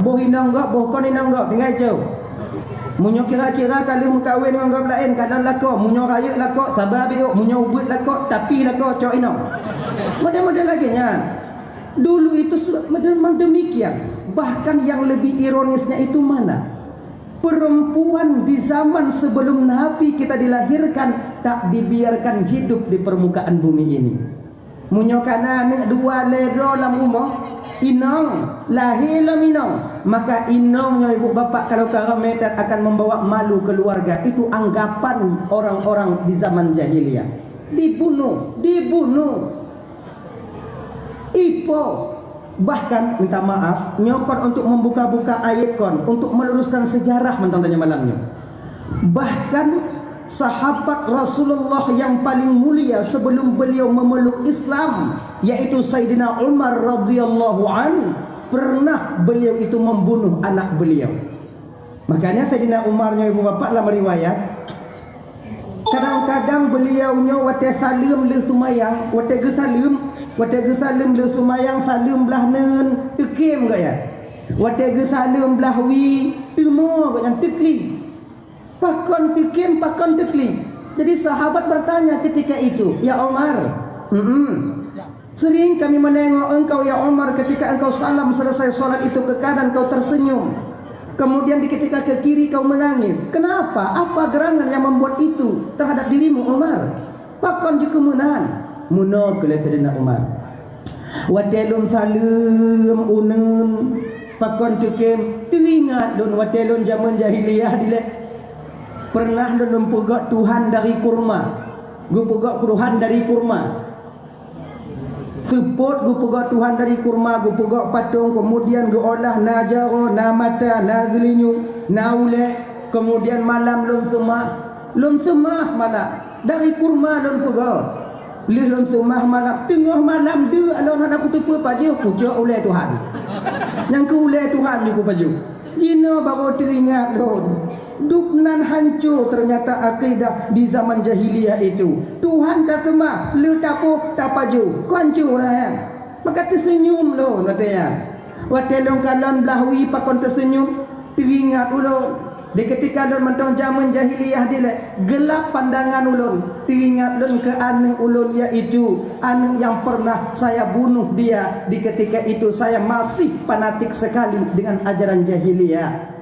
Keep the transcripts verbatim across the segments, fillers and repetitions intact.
Boh inong gob, boh kon inong gob, tinggai cok. Meunyoe kira-kira ka lheueh meukawen ngon gob laén, kalon lakoe, meunyoe rayeuk lakoe, saba biôk, meunyoe ubit lakoe, tapi lakoe cok inong. Model-model lagèe nyan. Dulu itu su-, memang demikian. Bahkan yang lebih ironisnya itu mana? Perempuan di zaman sebelum Nabi kita dilahirkan tak dibiarkan hidup di permukaan bumi ini. Meunyoe ka na aneuk dua lhèe droe lam rumoh, inong, lahé lom inong, maka inong nyoe ibu bapak kalau ka ramè that akan membawa malu keluarga. Itu anggapan orang-orang di zaman jahiliyah. Dibunuh, dibunuh. Ipo, bahkan minta maaf, nyoe kon untuk membuka-buka aib kon, untuk meluruskan sejarah mantong tanyoe malam nyoe. Bahkan sahabat Rasulullah yang paling mulia sebelum beliau memeluk Islam, yaitu Sayyidina Umar radhiyallahu an, pernah beliau itu membunuh anak beliau. Makanya Sayyidina Umar nyoe ibu bapak lam riwayat, kadang-kadang beliau nyoe watèe saleuem lheueh seumayang, watèe geusaleuem, watèe geusaleuem lheueh seumayang saleuem blah neuen, teukem geuh nyan. Watèe geusaleuem blah wie, teumo geuh nyan, teuklik. Pakon teukem, pakon teuklik? Jadi sahabat bertanya ketika itu, "Ya Umar, mm-mm, sering kami menengok engkau ya Umar, ketika engkau salam selesai salat itu ke kanan kau tersenyum. Kemudian di ketika ke kiri kau menangis. Kenapa? Apa gerangan yang membuat itu terhadap dirimu Umar? Pakon jeuet keu meunan?" Meunoe keu lé Saidina Umar. Watèe lôn saleuem uneuen, pakon teukem, teuingat lôn watèe lôn jameun jahiliyah dilèe. Pernah lôn, lôn peugöt Tuhan dari kurma. Geupeugöt Tuhan dari kurma. Seupôt geupeugöt Tuhan dari kurma, geupeugöt patong, kemudian geuolah na jaroe, na mata, na geulinyueng, na ulèe, kemudian malam lôn seumah. Lôn seumah malam. Dari kurma lôn peugöt. Lheueh lôn seumah malam, teungoh malam deuk lôn hana kuteupeue pajoh, kucok ulèe Tuhan. Nyang keu ulèe Tuhan ju kupajoh. Jinoe baru teuingat lôn. Dub nan hanco ternyata akidah di zaman jahiliyah itu. Tuhan taseumah, lheueh tapoh, tapajoh. Kon hanco dah nyan. Maka teuseunyum lôn watèe nyan. Watèe lôn kalon blah wie pakon teuseunyum, teuingat ulôn. Di ketika lôn mantong jameun jahiliyah dilèe, geulap pandangan ulôn, teuingat lôn keu aneuk ulôn, yaitu aneuk yang pernah saya bunuh dia di ketika itu saya masih fanatik sekali dengan ajaran jahiliyah.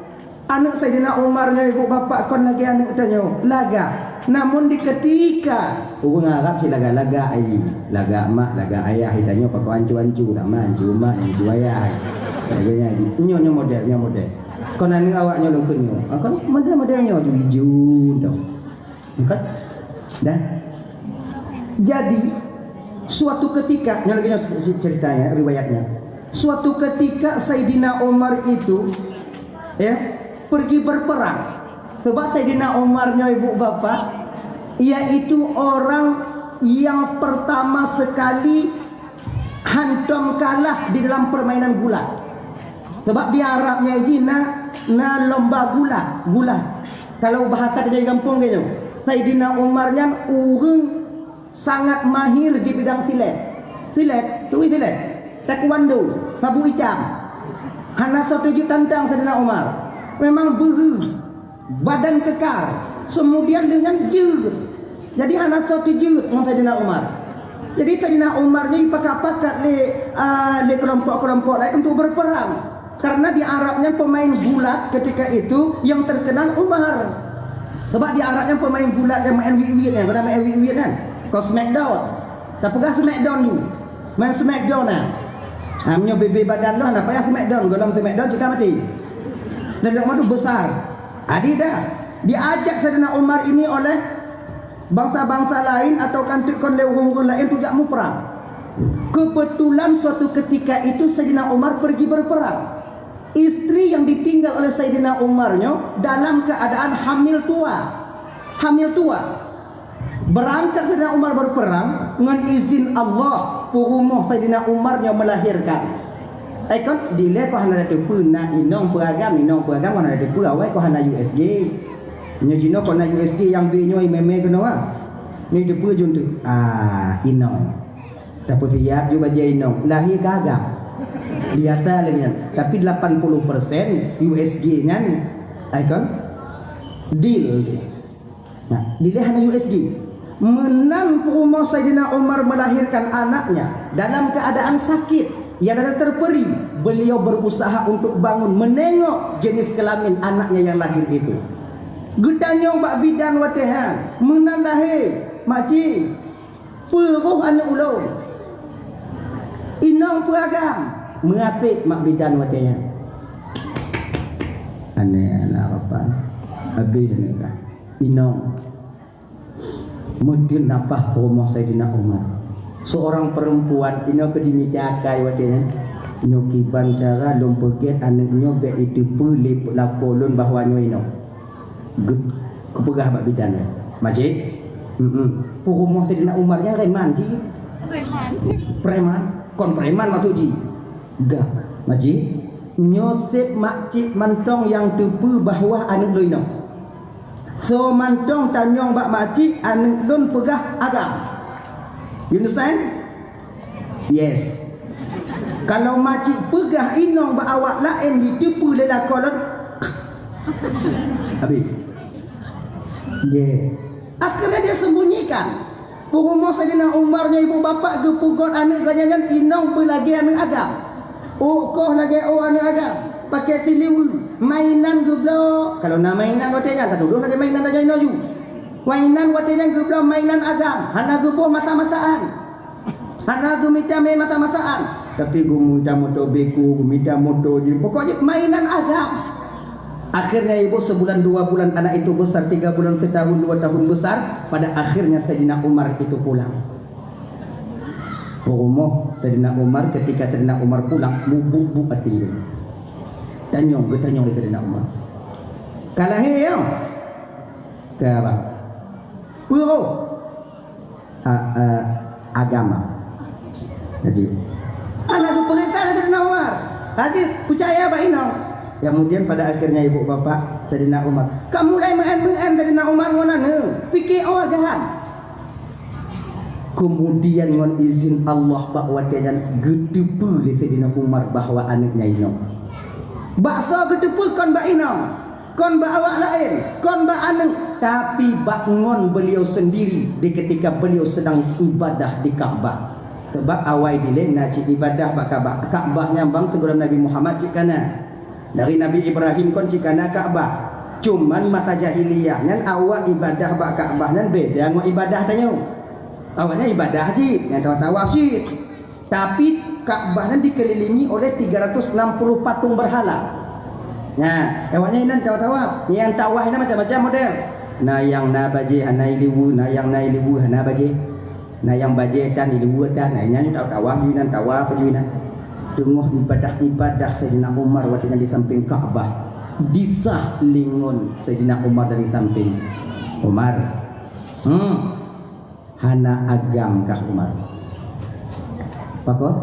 Aneuk Saidina Umar nyoe ibu bapak kon lagèe aneuk tanyoe, lagak. Namun di ketika ureueng Arab cit lagak-lagak ai, lagak mak, lagak ayah, tanyoe pakon ancu-ancu, tak ma ancu mak, ancu ayah. Lagèe nyan, nyoe, nyoe model, nyoe model. Kon aneuk awak nyoe lôn kheun nyoe. Ah, kon model-model nyoe ju ijo dong. Bukan? Dah. Jadi, suatu ketika, nyoe lagèe nyoe ceritanya, riwayatnya. Suatu ketika Saidina Umar itu, ya, pergi berperang. Sebab Saidina Umar nyoe ibu bapak, yaitu orang yang pertama sekali hantom kalah di dalam permainan gulat. Sebab di Arab nyan jih na, na lomba gulat, gulat. Kalau bahasa di gampông geuh nyoe, Saidina Umar nyan ureueng sangat mahir di bidang silet. Silet, turi silet. Taekwondo, sabu itam. Hana soe teujeuet tantang Saidina Umar. Memang beuhe, badan kekar. Kemudian lé nyan jeuet. Jadi hana soe teujeuet ngon Saidina Umar. Jadi Saidina Umar nyoe jipakat-pakat lé, ah, lé kelompok-kelompok laén untuk berperang. Karena di Arab nyan pemain gulat ketika itu yang terkenal Umar. Sebab di Arab nyan pemain gulat nyang main wiet-wiet nyan, kon na main wiet-wiet nyan. Kon smackdown. Tapeugah smackdown ni. Main smackdown nah. Ha, meunyoe bibé badan lôn, na payah smackdown, gohlom smackdown cit ka maté. Dan lôn madu besar. Adi dah. Diajak Saidina Umar ini oleh bangsa-bangsa lain atau kan teuk kon lé ureueng-ureueng lain tu jak muprang. Kebetulan suatu ketika itu Saidina Umar pergi berperang. Istri yang ditinggal oleh Saidina Umar nyoe dalam keadaan hamil tua. Hamil tua. Berangkat Saidina Umar berperang, ngon izin Allah, peurumoh Saidina Umar nyoe melahirkan. Eh, kon, dilèe kon hana teupeue, na inong peuragam, inong peuragam hana teupeue, awai kon hana U S G. Nyoe jinoe kon na U S G nyang B nyoe mé-mé keunoe, ah. Nyoe teupeue jeuet teuk. Ah, inong. Tapeusiap ju bajèe inong, lahé ka agam. Di atas lagi nyan. Tapi lapan puluh persen U S G nyan, ai kon, deal. Nah, dilèe hana U S G. Meunan peurumoh Saidina Umar melahirkan anaknya dalam keadaan sakit, yang ada terperi, beliau berusaha untuk bangun, menengok jenis kelamin anaknya yang lahir itu. Geutanyong bak bidan watèe nyan, meunan lahé, "Makcik, peue roh aneuk ulôn? Inong peue agam?" Meuasèk mak bidan watèe nyan. Aneh anak rapan. Habéh aneuk kah. Inong. Meuteun nafah peurumoh Saidina Umar. Seorang perempuan inoe keu jimita akai watèe nyan. "Nyoe kiban cara lôn peugèt aneuk nyoe bèk jiteupeue lé lakoe lôn bahwa nyoe inong." Geu-, geupeugah bak bidan nyan, "Makcik, mm-mm, peurumoh Saidina Umar nyan preman jih." Preman. Preman? Kon preman maksud jih. Gah, "Makcik, nyoe sép makcik mantong nyang teupeue bahwa aneuk lôn inong. Soe mantong tanyong bak makcik, aneuk lôn peugah agam. You understand?" "Yes." "Kalau makcik peugah inong bak awak laén jiteupeue lé lakoe lôn." Habéh. Ye. Akhirnya dia sembunyikan. Peurumoh Saidina Umar nyoe ibu bapak geupeugot aneuk geuh nyan inong beulagèe aneuk agam. Ôk koh lagèe ôk aneuk agam. Pakèk siliweue, mainan geubloe. Kalau na mainan watèe nyan, tatudoh lagèe mainan raja inong ju. Mainan watèe nyan geubloe mainan agam, hana geuboh masak-masakan. Hana geumita mé masak-masakan, tapi geumita moto beko, geumita moto jih. Pokok jih mainan agam. Akhirnya ibu sebulan dua bulan anak itu besar, tiga bulan, setahun, dua tahun besar. Pada akhirnya Saidina Umar itu pulang. Peurumoh Saidina Umar, ketika Saidina Umar pulang, mubuk-buk até dia. Tanyong, geutanyong lé Saidina Umar. "Ka lahé, ya?" "Ka, Bah." "Peue roh?" A-, a-, agama. Jadi, anak geupeurintah lé Saidina Umar. Jadi, peucaya bak inong. Kemudian pada akhirnya ibu bapak Saidina Umar, ka mulai meu'en-meu'en Saidina Umar ngon aneuk. Pike, oh, agam. Kemudian ngon izin Allah bak watèe nyan geuteupeue lé Saidina Umar bahwa aneuk nyan inong. Bak soe geuteupeue? Kon bak inong. Kon bak awak laén, kon bak aneuk, tapi bak ngon beliau sendiri di ketika beliau sedang ibadah di Ka'bah. Sebab awai dilèe na cit ibadah bak Ka'bah. Ka'bah nyang bang teuguram Nabi Muhammad cit kana. Dari Nabi Ibrahim kon cit kana Ka'bah. Cuman masa jahiliyah nyan awak ibadah bak Ka'bah nyan beda ngon ibadah tanyoe. Awaknyan ibadah cit, nyang tawaf-tawaf cit. Tapi Ka'bah nyan dikelilingi oleh tiga ratus enam puluh patung berhala. Nah, awaknyan inan tawaf-tawaf. Nyang tawaf inan macam-macam model. Na nyang na bajèe hana ileue, na nyang na ileue hana bajèe. Na nyang bajèe tan ileue tan, na nyan tawaf-tawaf ju inan, tawaf ju inan. Teungoh ibadah-ibadah Saidina Umar watèe nyan di samping Ka'bah. Disah lé ngon Saidina Umar dari samping. Umar. Hmm. Hana agam kah Umar? Pakon?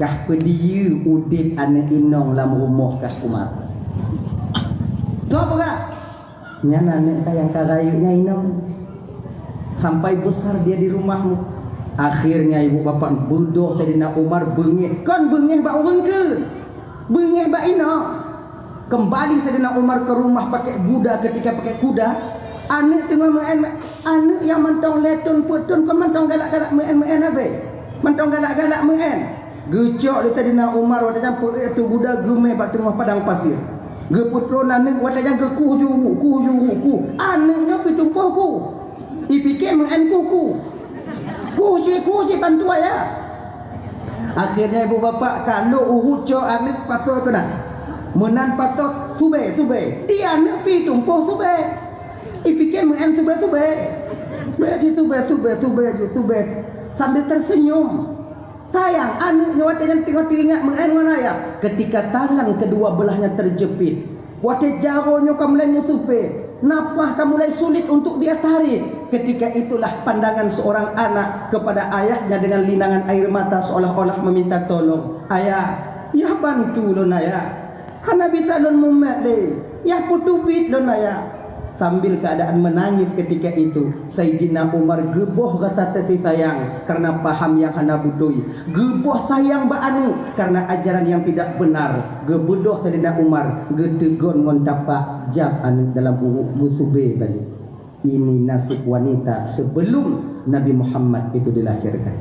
Kah peudiyeu udép aneuk inong lam rumoh kah Umar? Toh peugah, nyan aneuk kah nyang ka rayeuk nyan inong. Sampai besar dia di rumahmu. Akhirnya ibu bapak beudôh Saidina Umar beungéh. Kon beungéh bak ureueng keu. Beungéh bak inong. Kembali Saidina Umar ke rumah pakai kuda, ketika pakai kuda, aneuk teungoh meu'en, aneuk nyang mantong lhèe thôn peuet thôn kon mantong galak-galak meu'en-meu'en habéh. Mantong galak-galak meu'en. Geucok lé Saidina Umar watèe nyan peuet ateueh kuda geumè bak teungoh padang pasir. Geupeutron aneuk watèe nyan geukuh ju, kuh ju, kuh. Aneuk nyoe peutumpôh kuh. Ipike meu'en kuh-kuh. Kuh cit, kuh cit bantu ayah. Akhirnya ibu bapak ka lhok uruek cok aneuk pasoe keunan. Meunan pasoe subè, subè. Di aneuk pi tumpôh subè. Ipike meu'en subè-subè. Bèk cit subè, subè, subè ju, subè. Sambil tersenyum. Sayang, aneuk nyoe watèe nyan teungoh teuingat meu'en ngon ayah. Ketika tangan kedua belahnya terjepit, watèe jaroe nyoe ka mulai meusupè, nafah ka mulai sulit untuk dia tarik. Ketika itulah pandangan seorang anak kepada ayahnya dengan linangan air mata seolah-olah meminta tolong. "Ayah, yah bantu lôn, Ayah. Hana bisa lôn mumet lé. Yah peuteubiet lôn, Ayah." Sambil keadaan menangis ketika itu, Saidina Umar geuboh rasa teusi sayang karena paham nyang hana beutôi, geuboh sayang bak aneuëk karena ajaran nyang tidak benar. Geubeudôh Saidina Umar, geuteugon ngon tapak, jak aneuëk dalam uruek, geusubé balék. Ini nasib wanita sebelum Nabi Muhammad itu dilahirkan.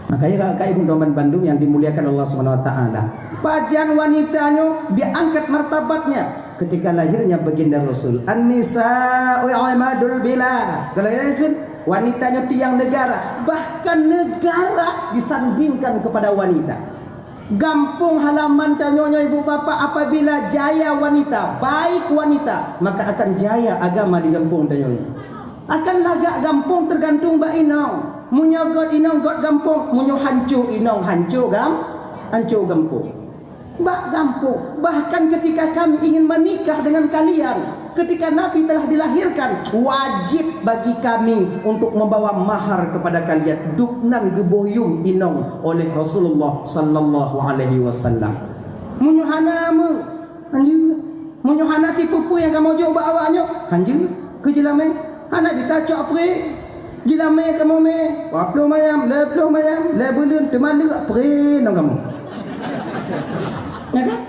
Makanya, kakak ibu teman bandum yang dimuliakan Allah Subhanahu wa Taala, pajan wanita nyoe diangkat martabatnya ketika lahirnya baginda Rasul. An-nisa'u imadul bilad. Kalau ya kan, wanita nyoe tiang negara. Bahkan negara disandingkan kepada wanita. Gampông halaman tanyoe nyoe, ibu bapak, apabila jaya wanita, baik wanita, maka akan jaya agama di gampông tanyoe nyoe. Akan lagak gampông tergantung bak inong. Meunyoe gét inong, gét gampông. Meunyoe hanco inong, hanco gam-, hanco gampông. Bak gampông, bahkan ketika kami ingin menikah dengan kalian, ketika Nabi telah dilahirkan, wajib bagi kami untuk membawa mahar kepada kalian. Dubnan geuboh yum inong oleh Rasulullah sallallahu alaihi wasallam. Meunyoe hana meu, hanjeuet. Meunyoe hana sipeue-peue nyang kamoe jok bak awaknyoe, hanjeuet keu jeulamé. Hana bisa cok pré. Jeulamé kamoe mé, dua ploh mayam, lhèe ploh mayam, lhèe buleuen, teuma leuek pré ngon kamoe. Ya kan?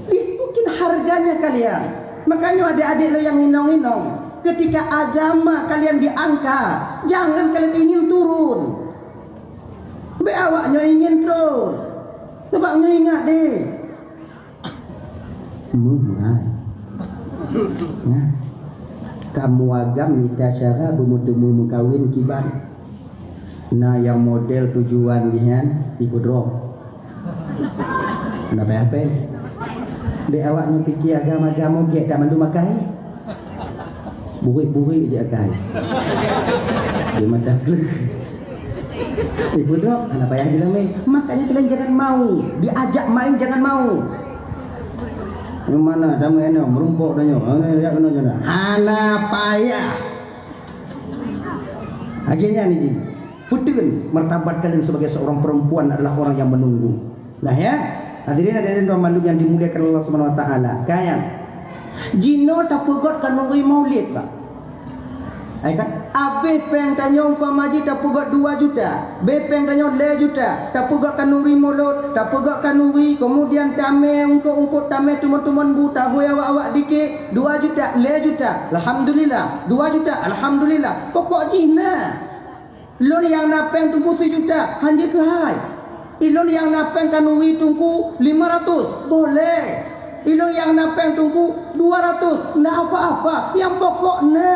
Itu mungkin harganya kalian. Makanya adik-adik lo nyang inong-inong, ketika agama kalian diangkat, jangan kalian ingin turun. Bèk awaknyoe ingin turun. Sebab nyoe ingat deh. Meuhai. Ya. Kamoe agam mita syara beumeuteumé meukawen kiban. Na nyang model tujuan jih nyan ipeudrop. Hana payah pèng. Dek awak nyoe pike agam-agam ogek dak mandum akai. Burik-burik je akai. Di mata gleh. Ipeudrop, hana payah jeulamé. Makanya kalian jangan mau. Diajak main jangan mau. Yang mana damai nyoe, merumpok dah nyoe. Hana payah jeulamé. Hana payah. Akhirnya ni ji. Peuteukan martabat kalian sebagai seorang perempuan adalah orang yang menunggu. Nah ya, hadirin hadirat dan malum yang dimuliakan Allah Subhanahu wa taala. Kayang. Jinoe tapeugot khanuri maulid, Pak. Hai kan? Abéh péng tanyoe umpama jih tapeugot dua juta, abéh péng tanyoe lhèe juta, tapeugot khanuri maulid, tapeugot khanuri, kemudian tamè ungkot-ungkot, tamè teumon-teumon bu, tahôi awak-awak dikit, dua juta, lhèe juta, alhamdulillah, dua juta, alhamdulillah. Pokok jih na. Lôn nyang na péng teungku sijuta, hanjeuet keuhai. Ilôn nyang na péng khanuri teungku lima ratus, boleh. Ilôn nyang na péng teungku dua ratus, ndak apa-apa. Nyang pokok na.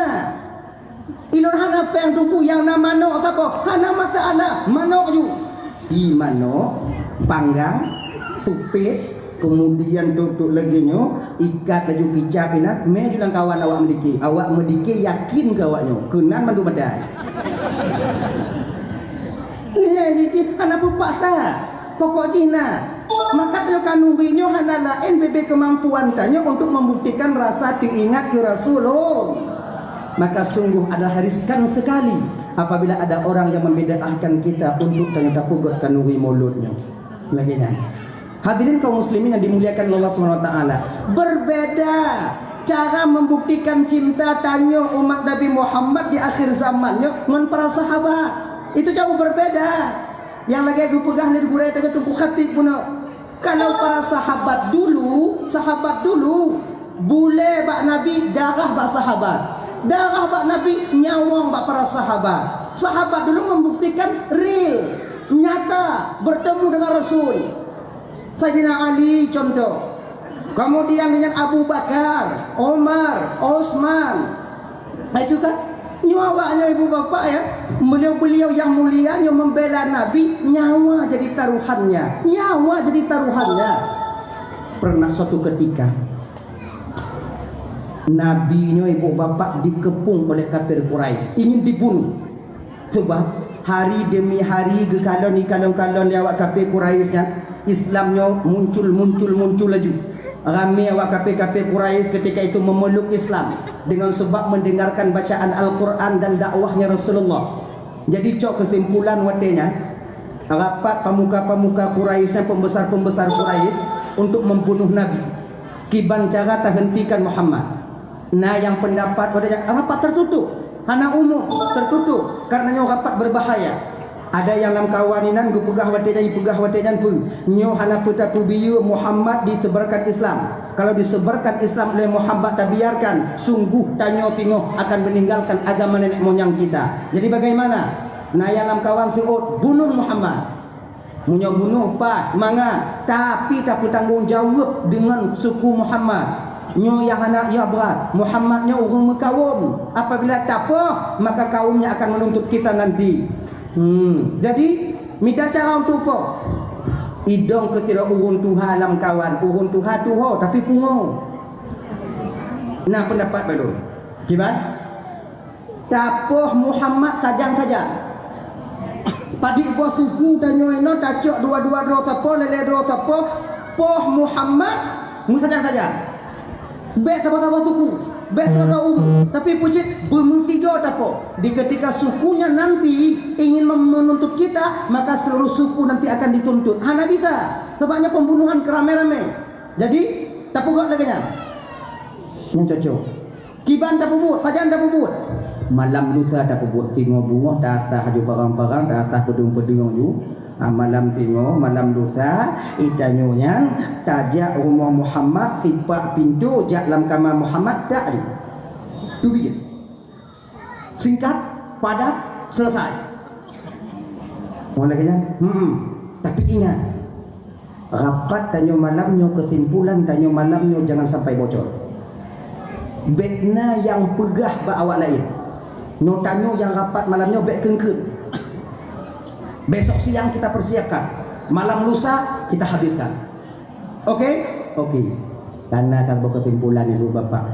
Ilôn hana péng teungku, nyang na manok sakoe, hana masalah, manok ju. Di manok, panggang, supet, kemudian tuk-tuk lagèe nyoe, ikat laju kicap inan, mè ju lam kawan awak meudike. Awak meudike yakin keu awak nyoe, keunan mandum meudai. Iya, jih hana peupaksa. Pokok jih na. Maka teuka nuri nyoe hana laén bibit kemampuan tanyoe untuk membuktikan rasa teuingat keu Rasulullah. Maka sungguh adalah riskan sekali apabila ada orang yang membedakan kita untuk tanyoe tapeugot khanuri maulid nyoe. Lagèe nyan. Hadirin kaum muslimin yang dimuliakan Allah Subhanahu wa taala, berbeda cara membuktikan cinta tanyoe umat Nabi Muhammad di akhir zaman nyoe ngon para sahabat. Itu jauh berbeda. Nyang lagèe geupeugah lé gurèe tanyoe Teungku Khatib bunoe. Kalau para sahabat dulu, sahabat dulu, bulèe bak Nabi, darah bak sahabat. Darah bak Nabi, nyawöng bak para sahabat. Sahabat dulu membuktikan real, nyata, bertemu dengan Rasul. Saidina Ali contoh. Kemudian dengan Abu Bakar, Umar, Utsman. Nah, itu kan. Nyoe awak nyoe ibu bapak ya, beliau-beliau yang mulia nyoe membela Nabi, nyawa jadi taruhannya. Nyawa jadi taruhannya. Pernah suatu ketika, Nabi nyoe ibu bapak dikepung oleh kafir Quraisy, ingin dibunuh. Sebab hari demi hari geukalon ikalon-kalon lé awak kafé Quraisy nyan, Islam nyoe muncul, muncul, muncul laju. Ramé awak kafé-kafé Quraisy ketika itu memeluk Islam dengan sebab mendengarkan bacaan Al-Quran dan dakwahnya Rasulullah. Jadi cok kesimpulan watèe nyan, rapat pemuka-pemuka Quraisy dan pembesar-pembesar Quraisy untuk membunuh Nabi. Kiban cara tahentikan Muhammad. Na nyang peundapat watée nyan rapat teututup, hana umum, teututup, kareuna nyoe rapat beubahaya. Ada nyang lam kawan inan geupeugah watée nyan, ipeugah watée nyan peue? Nyoe hana peue tapeubiyeu Muhammad disebarkan Islam. Kalau disebarkan Islam oleh Muhammad tabiarkan, sungguh tanyoe singoh akan meninggalkan agama nenek moyang kita. Jadi bagaimana? Na nyang lam kawan seuôt, bunuh Muhammad. Meunyoe bunoh pat mangat, tapi tapeutanggong jaweueb deungon suku Muhammad. Nyoe nyang hana ia brat. Muhammad nyoe ureuëng meukawöm. Apabila tapoh, maka kaumnya akan menuntut kita nanti. Hmm, jadi mita cara untuk poh. Idong keu sidroe ureuëng tuha lam kawan, ureuëng tuha tuho tapi pungo. Na peundapat baru. Kiban? Tapoh Muhammad sajan-sajan. Padit boh suku tanyoe inoe tacok dua-dua droe tapoh, lhée-lhée droe tapoh, poh Muhammad meusajan-sajan. Bék saboh-saboh suku, bék saboh ureuëng, tapi pucit beumeusigoe tapoh. Di ketika sukunya nanti ingin mem-, menuntut kita, maka seluruh suku nanti akan dituntut. Hana bisa, sebabnya pembunuhan keramai-ramai. Jadi, tapeugah lagée nyan. Nyan cocok. Kiban tapeubuet, pajan tapeubuet. Malam lusa tapeubuet, singoh beungoh taasah aju parang-parang, taasah peudeueng-peudeueng aju. Ah, malam singoh, malam lusa, itanyoe nyan tajak rumoh Muhammad, sipak pintoe, jak lam kama Muhammad, tak aju. Tu bijéh. Singkat, padat, selesai. Mulai kena, hmm. Tapi ingat, rapat tanyoe malam nyoe, kesimpulan tanyoe malam nyoe jangan sampai bocor. Bék na nyang peugah bak awak laén. Nyoe tanyoe nyang rapat malam nyoe bék keungkeut. Besok siang kita persiapkan. Malam lusa kita habiskan. Oke? Oke. Karena tanpa kesimpulan ibu bapak.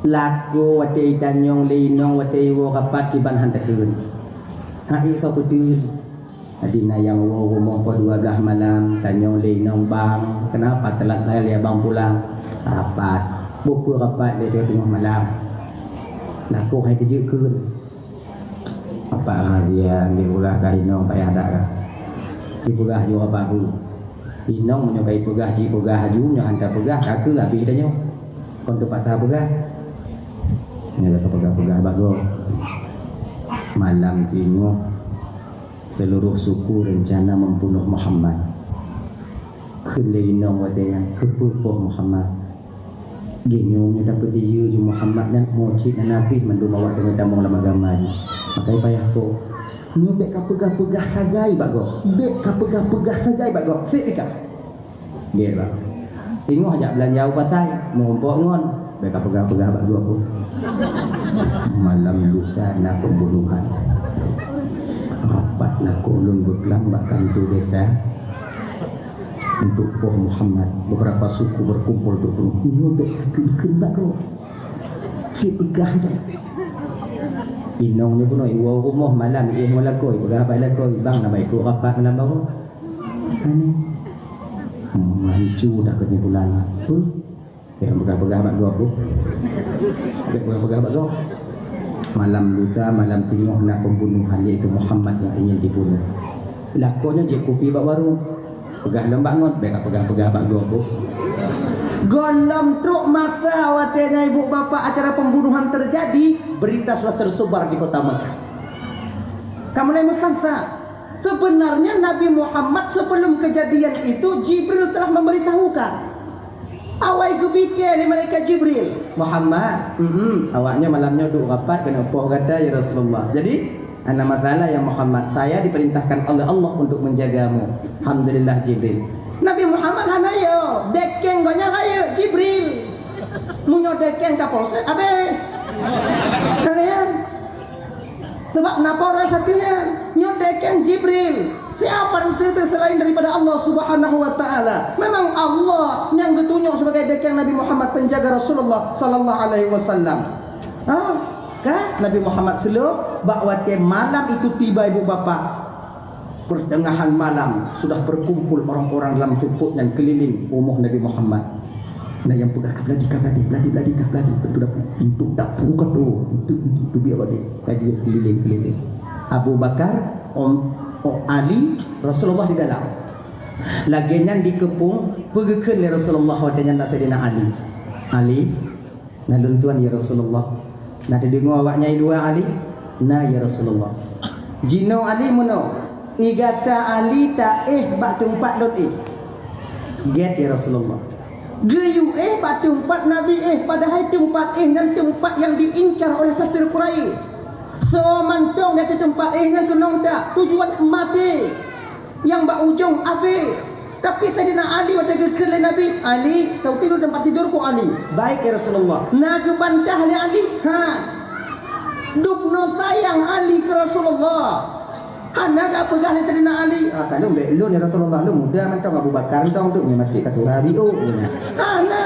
Laku watée itanyong lé inong watée iwoe rapat kiban han takheun. Hai kau beutôi. Jadi na nyang woe rumoh poh dua belas malam, tanyong lé inong bang, kenapa telat saya lé abang pulang? Rapat. Bukui rapat lé teungoh malam. Laku hai teujeukeun. Apa rahasia dipeugah ka inong payah dak kah? Dipeugah jua baru. Inong meunyoe ka ipeugah jipeugah aju, nyoe han tapeugah, ka keu habéh tanyoe. Kon teupaksa peugah. Nyoe ka peugah-peugah bagoe. Malam singoh Seluruh suku rencana membunuh Muhammad. Kheun lé inong watée nyan, keupeue poh Muhammad? Geunyoe nyoe tapeudiyeu ju Muhammad nyan meucit nan habéh mandum awak teungoh tamong lam agama jih. Makai payah poh. Nyoe bék kapeugah-peugah sagai bak gob. Bék kapeugah-peugah sagai bak gob. Sép ikah. Gét bak. Singoh jak beulanja u pasai, meurumpok ngon, bék kapeugah-peugah bak gob. Malam lusa na pembunuhan. Rapat lakoe lôn beuklam bak kantô desa untuk poh Muhammad. Beberapa suku berkumpul untuk bunuh. Nyoe bék takheun-kheun bak gob. Cit peugah dah. Inong nyoe bunoe iwoe rumoh malam iéh ngon lakoe, ipeugah bak lakoe, "Bang, na ba ikôt rapat malam baroe." Aneh. Hmm, mancu dah kesimpulan. Peue? Bék peugah-peugah bak gob, Bu. Bék peugah-peugah bak gob. Malam lusa, malam singoh na pembunuhan, yaitu Muhammad yang ingin dibunuh. Lakoe nyoe jép kupi bak warong. Peugah lom bak ngon, bék kapeugah-peugah bak gob, Bu. Gohlom trok masa watée nyan ibu bapak acara pembunuhan terjadi, berita sudah tersebar di kota Mekah. Ka mulai meusansa. Sebenarnya Nabi Muhammad sebelum kejadian itu Jibril telah memberitahukan. Awai geupike lé malaikat Jibril, "Muhammad, mm, awaknyoe malam nyoe duek rapat keuneuk poh gata ya Rasulullah. Jadi, hana masalah ya Muhammad, saya diperintahkan oleh Allah untuk menjagamu." Alhamdulillah Jibril. Nabi Muhammad hana yo, dekeng gobnyan rayeuk Jibril. Meunyoe dekeng Kapolsek abéh. Ka nyan. Sebab na Polres sapeue nyan, nyoe dekeng Jibril. Siapa Jibril selain daripada Allah Subhanahu wa Taala? Memang Allah nyang geutunyok sebagai dekeng Nabi Muhammad, penjaga Rasulullah sallallahu alaihi wasallam. Ha? Kan? Nabi Muhammad seuleuh bak watée malam itu tiba, ibu bapak. Pertengahan malam sudah berkumpul orang-orang dalam sukut nyan keliling rumoh Nabi Muhammad. Na nyang peugah, "Ka beuladi, ka beuladi, beuladi, beuladi, ka beuladi." Pintoe dapur, pintoe dapur ka tuh, pintoe, pintoe teubiet bak dia. Ka jeuet keliling-keliling. Abu Bakar, Om-, O-, Ali, Rasulullah di dalam. Lagée nyan dikeupung, peugah kheun lé Rasulullah watée nyan bak Saidina Ali. "Ali, Na lôn tuan, ya Rasulullah. Na teudeungoe awaknyan i luwa Ali? Na, ya Rasulullah. Jinoe Ali meunoe, i gata Ali taéh bak teumpat lôn éh. Gét, ya Rasulullah. Geuyue éh bak teumpat Nabi éh, padahai teumpat éh nyan teumpat nyang diincar oleh kafir Quraisy. Soe mantong di ateueh teumpat éh nyan keunong that, tujuan maté. Nyang bak ujong abéh. Tapi Saidina Ali watée geukheun lé Nabi, "Ali, kau tidur tempat tidurku, Ali." "Baik, ya Rasulullah." Na geubantah lé Ali, ha. Dubnoe sayang Ali keu Rasulullah. Hana geupeugah lé Saidina Ali, "Ah, ka lôn bék lôn, ya Rasulullah, lôn muda mantong, Abu Bakar mantong tu, nyoe maté ka tuha biôh," geuh nyan. Hana.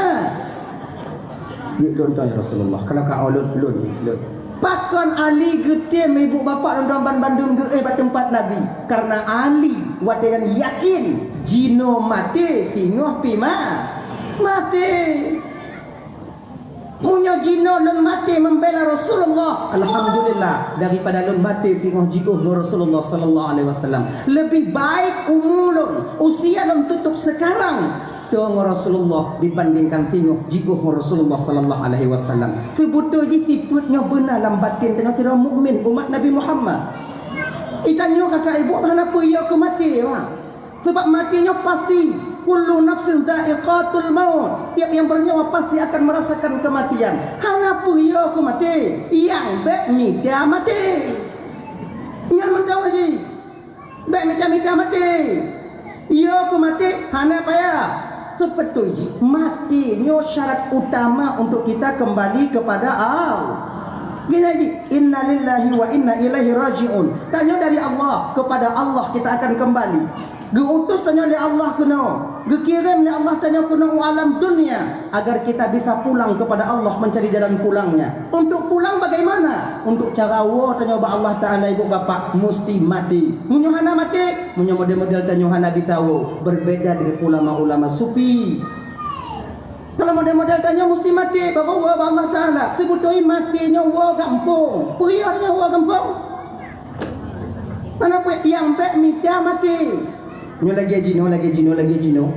"Yuk lôn, ya Rasulullah, kalau ka lôn, lôn, lôn." Pakon Ali geutem ibu bapak lôn tuan banmandum geuéh bak teumpat Nabi? Karena Ali watée nyan yakin jinoe maté singoh pih ma-, maté. Meunyoe jinoe lôn maté membela Rasulullah, alhamdulillah, daripada lôn maté singoh jiôh ngon Rasulullah sallallahu alaihi wasallam. Lebih baik umu lôn, usia lôn tutup sekarang, toe ngon Rasulullah dibandingkan singoh jiôh ngon Rasulullah sallallahu alaihi wasallam. Seubeutôi jih sifeuet nyoe beuna lam batin tanyoe sidroe mukmin umat Nabi Muhammad. Geutanyoe kakak ibu hana peue yo keu maté, wah. Sebab maté nyoe pasti. Kullu nafsin dzaiqatul maut. Tiap yang bernyawa pasti akan merasakan kematian. Hana peue yo keu maté, nyang bék mita maté. Nyan mantong jih. Bék mita-mita maté. Yo keu maté hana payah. Seubeutôi jih, maté nyoe syarat utama untuk kita kembali kepada Allah. Geutanyoe jih, "Innalillahi wa inna ilaihi raji'un." Tanyoe dari Allah, kepada Allah kita akan kembali. Geuutus tanyoe lé Allah keunoe, geukirém lé Allah tanyoe keunoe u alam dunia, agar kita bisa pulang kepada Allah, mencari jalan pulangnya. Untuk pulang bagaimana? Untuk cara woe tanyoe bak Allah Taala, ibu bapak, musti maté. Meunyoe hana maté, meunyoe model-model tanyoe hana bitawoe, berbeda dengan ulama-ulama sufi. Kalau model-model tanyoe musti maté, baru woe bak Allah Taala. Seubeutôi maté nyoe woe gampông. Peue yo tanyoe woe gampông? Hana peue, nyang bék mita maté. Nyoe lagée jinoe, lagée jinoe, lagée jinoe.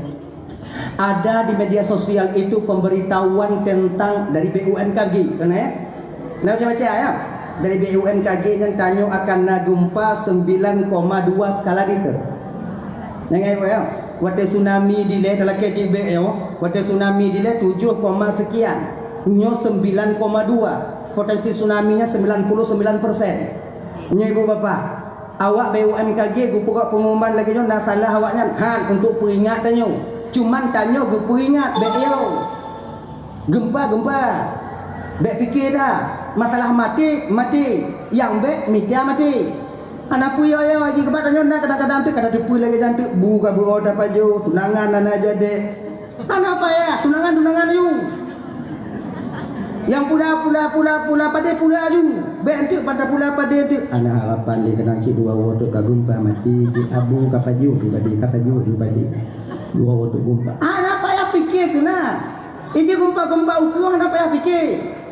Ada di media sosial itu pemberitahuan tentang dari B U M K G, kan, eh? Nah, baca-baca, ya. Dari B U M K G nyan tanyoe akan na gempa sembilan koma dua skala Richter. Ingat, ya? Watée tsunami dilée talakée cibék, ya. Watée tsunami dilée tujuh koma sekian. Nyoe sembilan koma dua. Potensi tsunami-nya sembilan puluh sembilan persen. Nyoe ibu bapak, awak B U M K G geupeugah pengumuman lagée nyoe na salah awaknyan, han, untuk peuingat tanyoe. Cuman tanyoe geupeuingat, bék yo. Gempa, gempa. Bék pike dah. Masalah maté, maté. Nyang bék mita maté. Hana peue yo-yo jih keubat tanyoe na kadang-kadang teuk ka tateupeue lagée nyan teuk bu ka beuo tapajoh, tunangan hana jadi. Hana payah, tunangan-tunangan aju. Nyang pula, pula, pula, pula padé pula aju. Bék enteuk pada pula padé enteuk. Hana harapan lé keunan cit dua woe teuk ka gempa maté, cit abu ka pajoh di padé, ka pajoh di padé. Dua woe teuk gempa. Hana payah pike keunan. Iji gempa-gempa ukeue hana payah pike.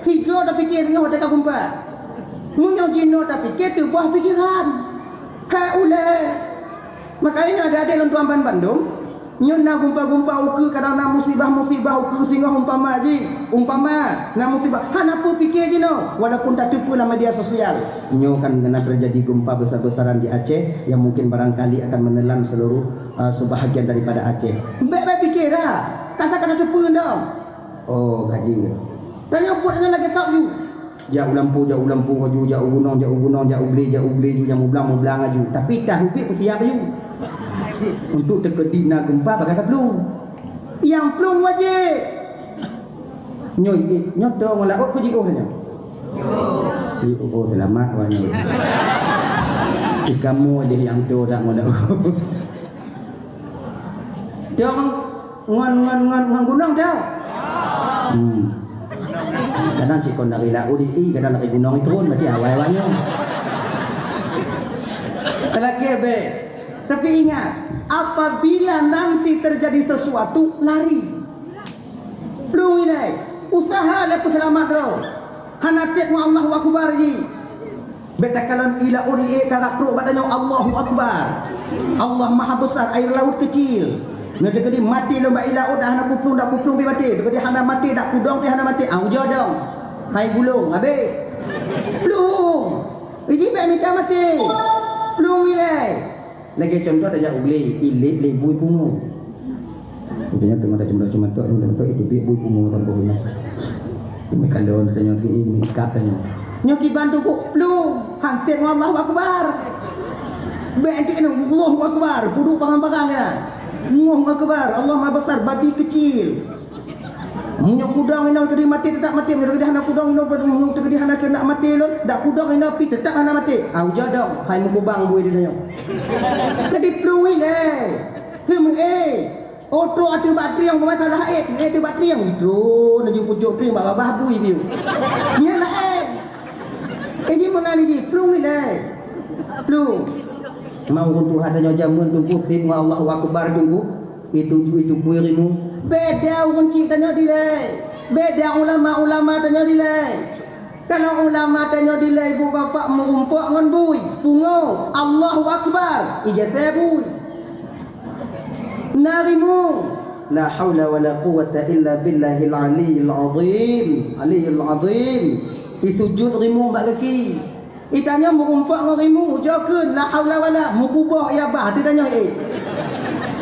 Sigoe tapike singoh watée ka gempa. Meunyoe jinoe tapike, teuboh pikeran. Hai ulée. Makanya ada-ada lôn tuan ban bandum, nyoe na gempa-gempa ukeue, kadang na musibah-musibah ukeue singoh umpama jih, umpama na musibah, hana peue pike jinoe, walaupun tateupeue lam media sosial. Nyoe kan na terjadi gempa besar-besaran di Aceh yang mungkin barangkali akan menelan seluruh, uh, sebahagian daripada Aceh. Bék-bék pike dah, kasa ka tateupeue dong. Oh, ka jeuet. Tanyoe buet nyoe lagée tôb ju. Jak u lampôh, jak u lampôh aju, jak u gunong, jak u gunong, jak u glé, jak u glé ju, jak mublang, mublang aju. Tapi ka ubit peusiab aju. Untuk teukeudi na gempa bagaih ka plueng. Nyang plueng wajéb. Nyoe, eh, nyoe toe ngon laôt keu jiôh nyoe. Jiôh, oh, seulamat awak nyoe. Di kamoe deh nyang toe dak ngon laôt. Dong ngon, ngon, ngon, ngon gunong tau. Hmm. Kadang cit kon dari laôt di, kadang dari gunong turun, berarti awai awak nyoe. Talakée bék. Tapi ingat, apabila nanti terjadi sesuatu, lari. Plueng ilée, usaha lé peuseulamat droe. Hana tieb ngon Allahu Akbar jih. Bék takalon i laôt ié karab trok bak tanyoe, Allahu Akbar. Allah Maha Besar, air laut kecil. Nyoe teukeudi maté lom bak ié laôt, dak hana kuplueng, dak kuplueng pih maté. Teukeudi hana maté, dak kudong pih hana maté. Au jodong. Hai bulong, habéh. Plueng. Iji bèk mita maté. Plueng ilèe. Lagèe contoh tajak u glé, ilét lé bui pungo. Geutanyoe teungoh tacuma-cuma tok, tacuma tok, itu pih bui pungo saboh nyan. Meukalon tanyoe keu ié, meuikab tanyoe. Nyoe kiban teungku, plueng, han sép ngon Allahu Akbar. Bèk cit keunoe, Allahu Akbar, peuduek barang-barang nyan. Allahu Akbar, Allah Maha Besar, babi kecil. Meunyoe kudong inoe teukeudi maté, teutap maté. Meunyoe teukeudi hana kudong inoe, meunyoe teukeudi hana keuneuk maté lôn, dak kudong inoe pih teutap hana maté. Au jodong, hai meukubang bui di tanyoe. Teukeudi plueng ilèe. Teumeu'é. Oh, trok ateueh bak trieng, keu masalah ék, ék ateueh bak trieng. Trok, laju pucok trieng bak babah bui biu. Nyan laén. Eh, ji meunan ji, plueng ilèe. Plueng. Mau ureueng tuha tanyoe jameun teungku, sép ngon Allahu Akbar teungku. Itu, itu bui rimueng. Beda ureueng chik tanyoe dilèe. Beda ulama-ulama tanyoe dilèe. Kalau ulama tanyoe dilèe ibu bapak meurumpok ngon bui, pungo, Allahu Akbar, ijasé bui. Na rimueng. La haula wala quwwata illa billahil aliyyil azim. Aliyyil azim. Isujud rimueng bak gaki. Itanyoe meurumpok ngon rimueng, ujoe kheun la haula wala, meukuboh ié babah, teuh tanyoe éh.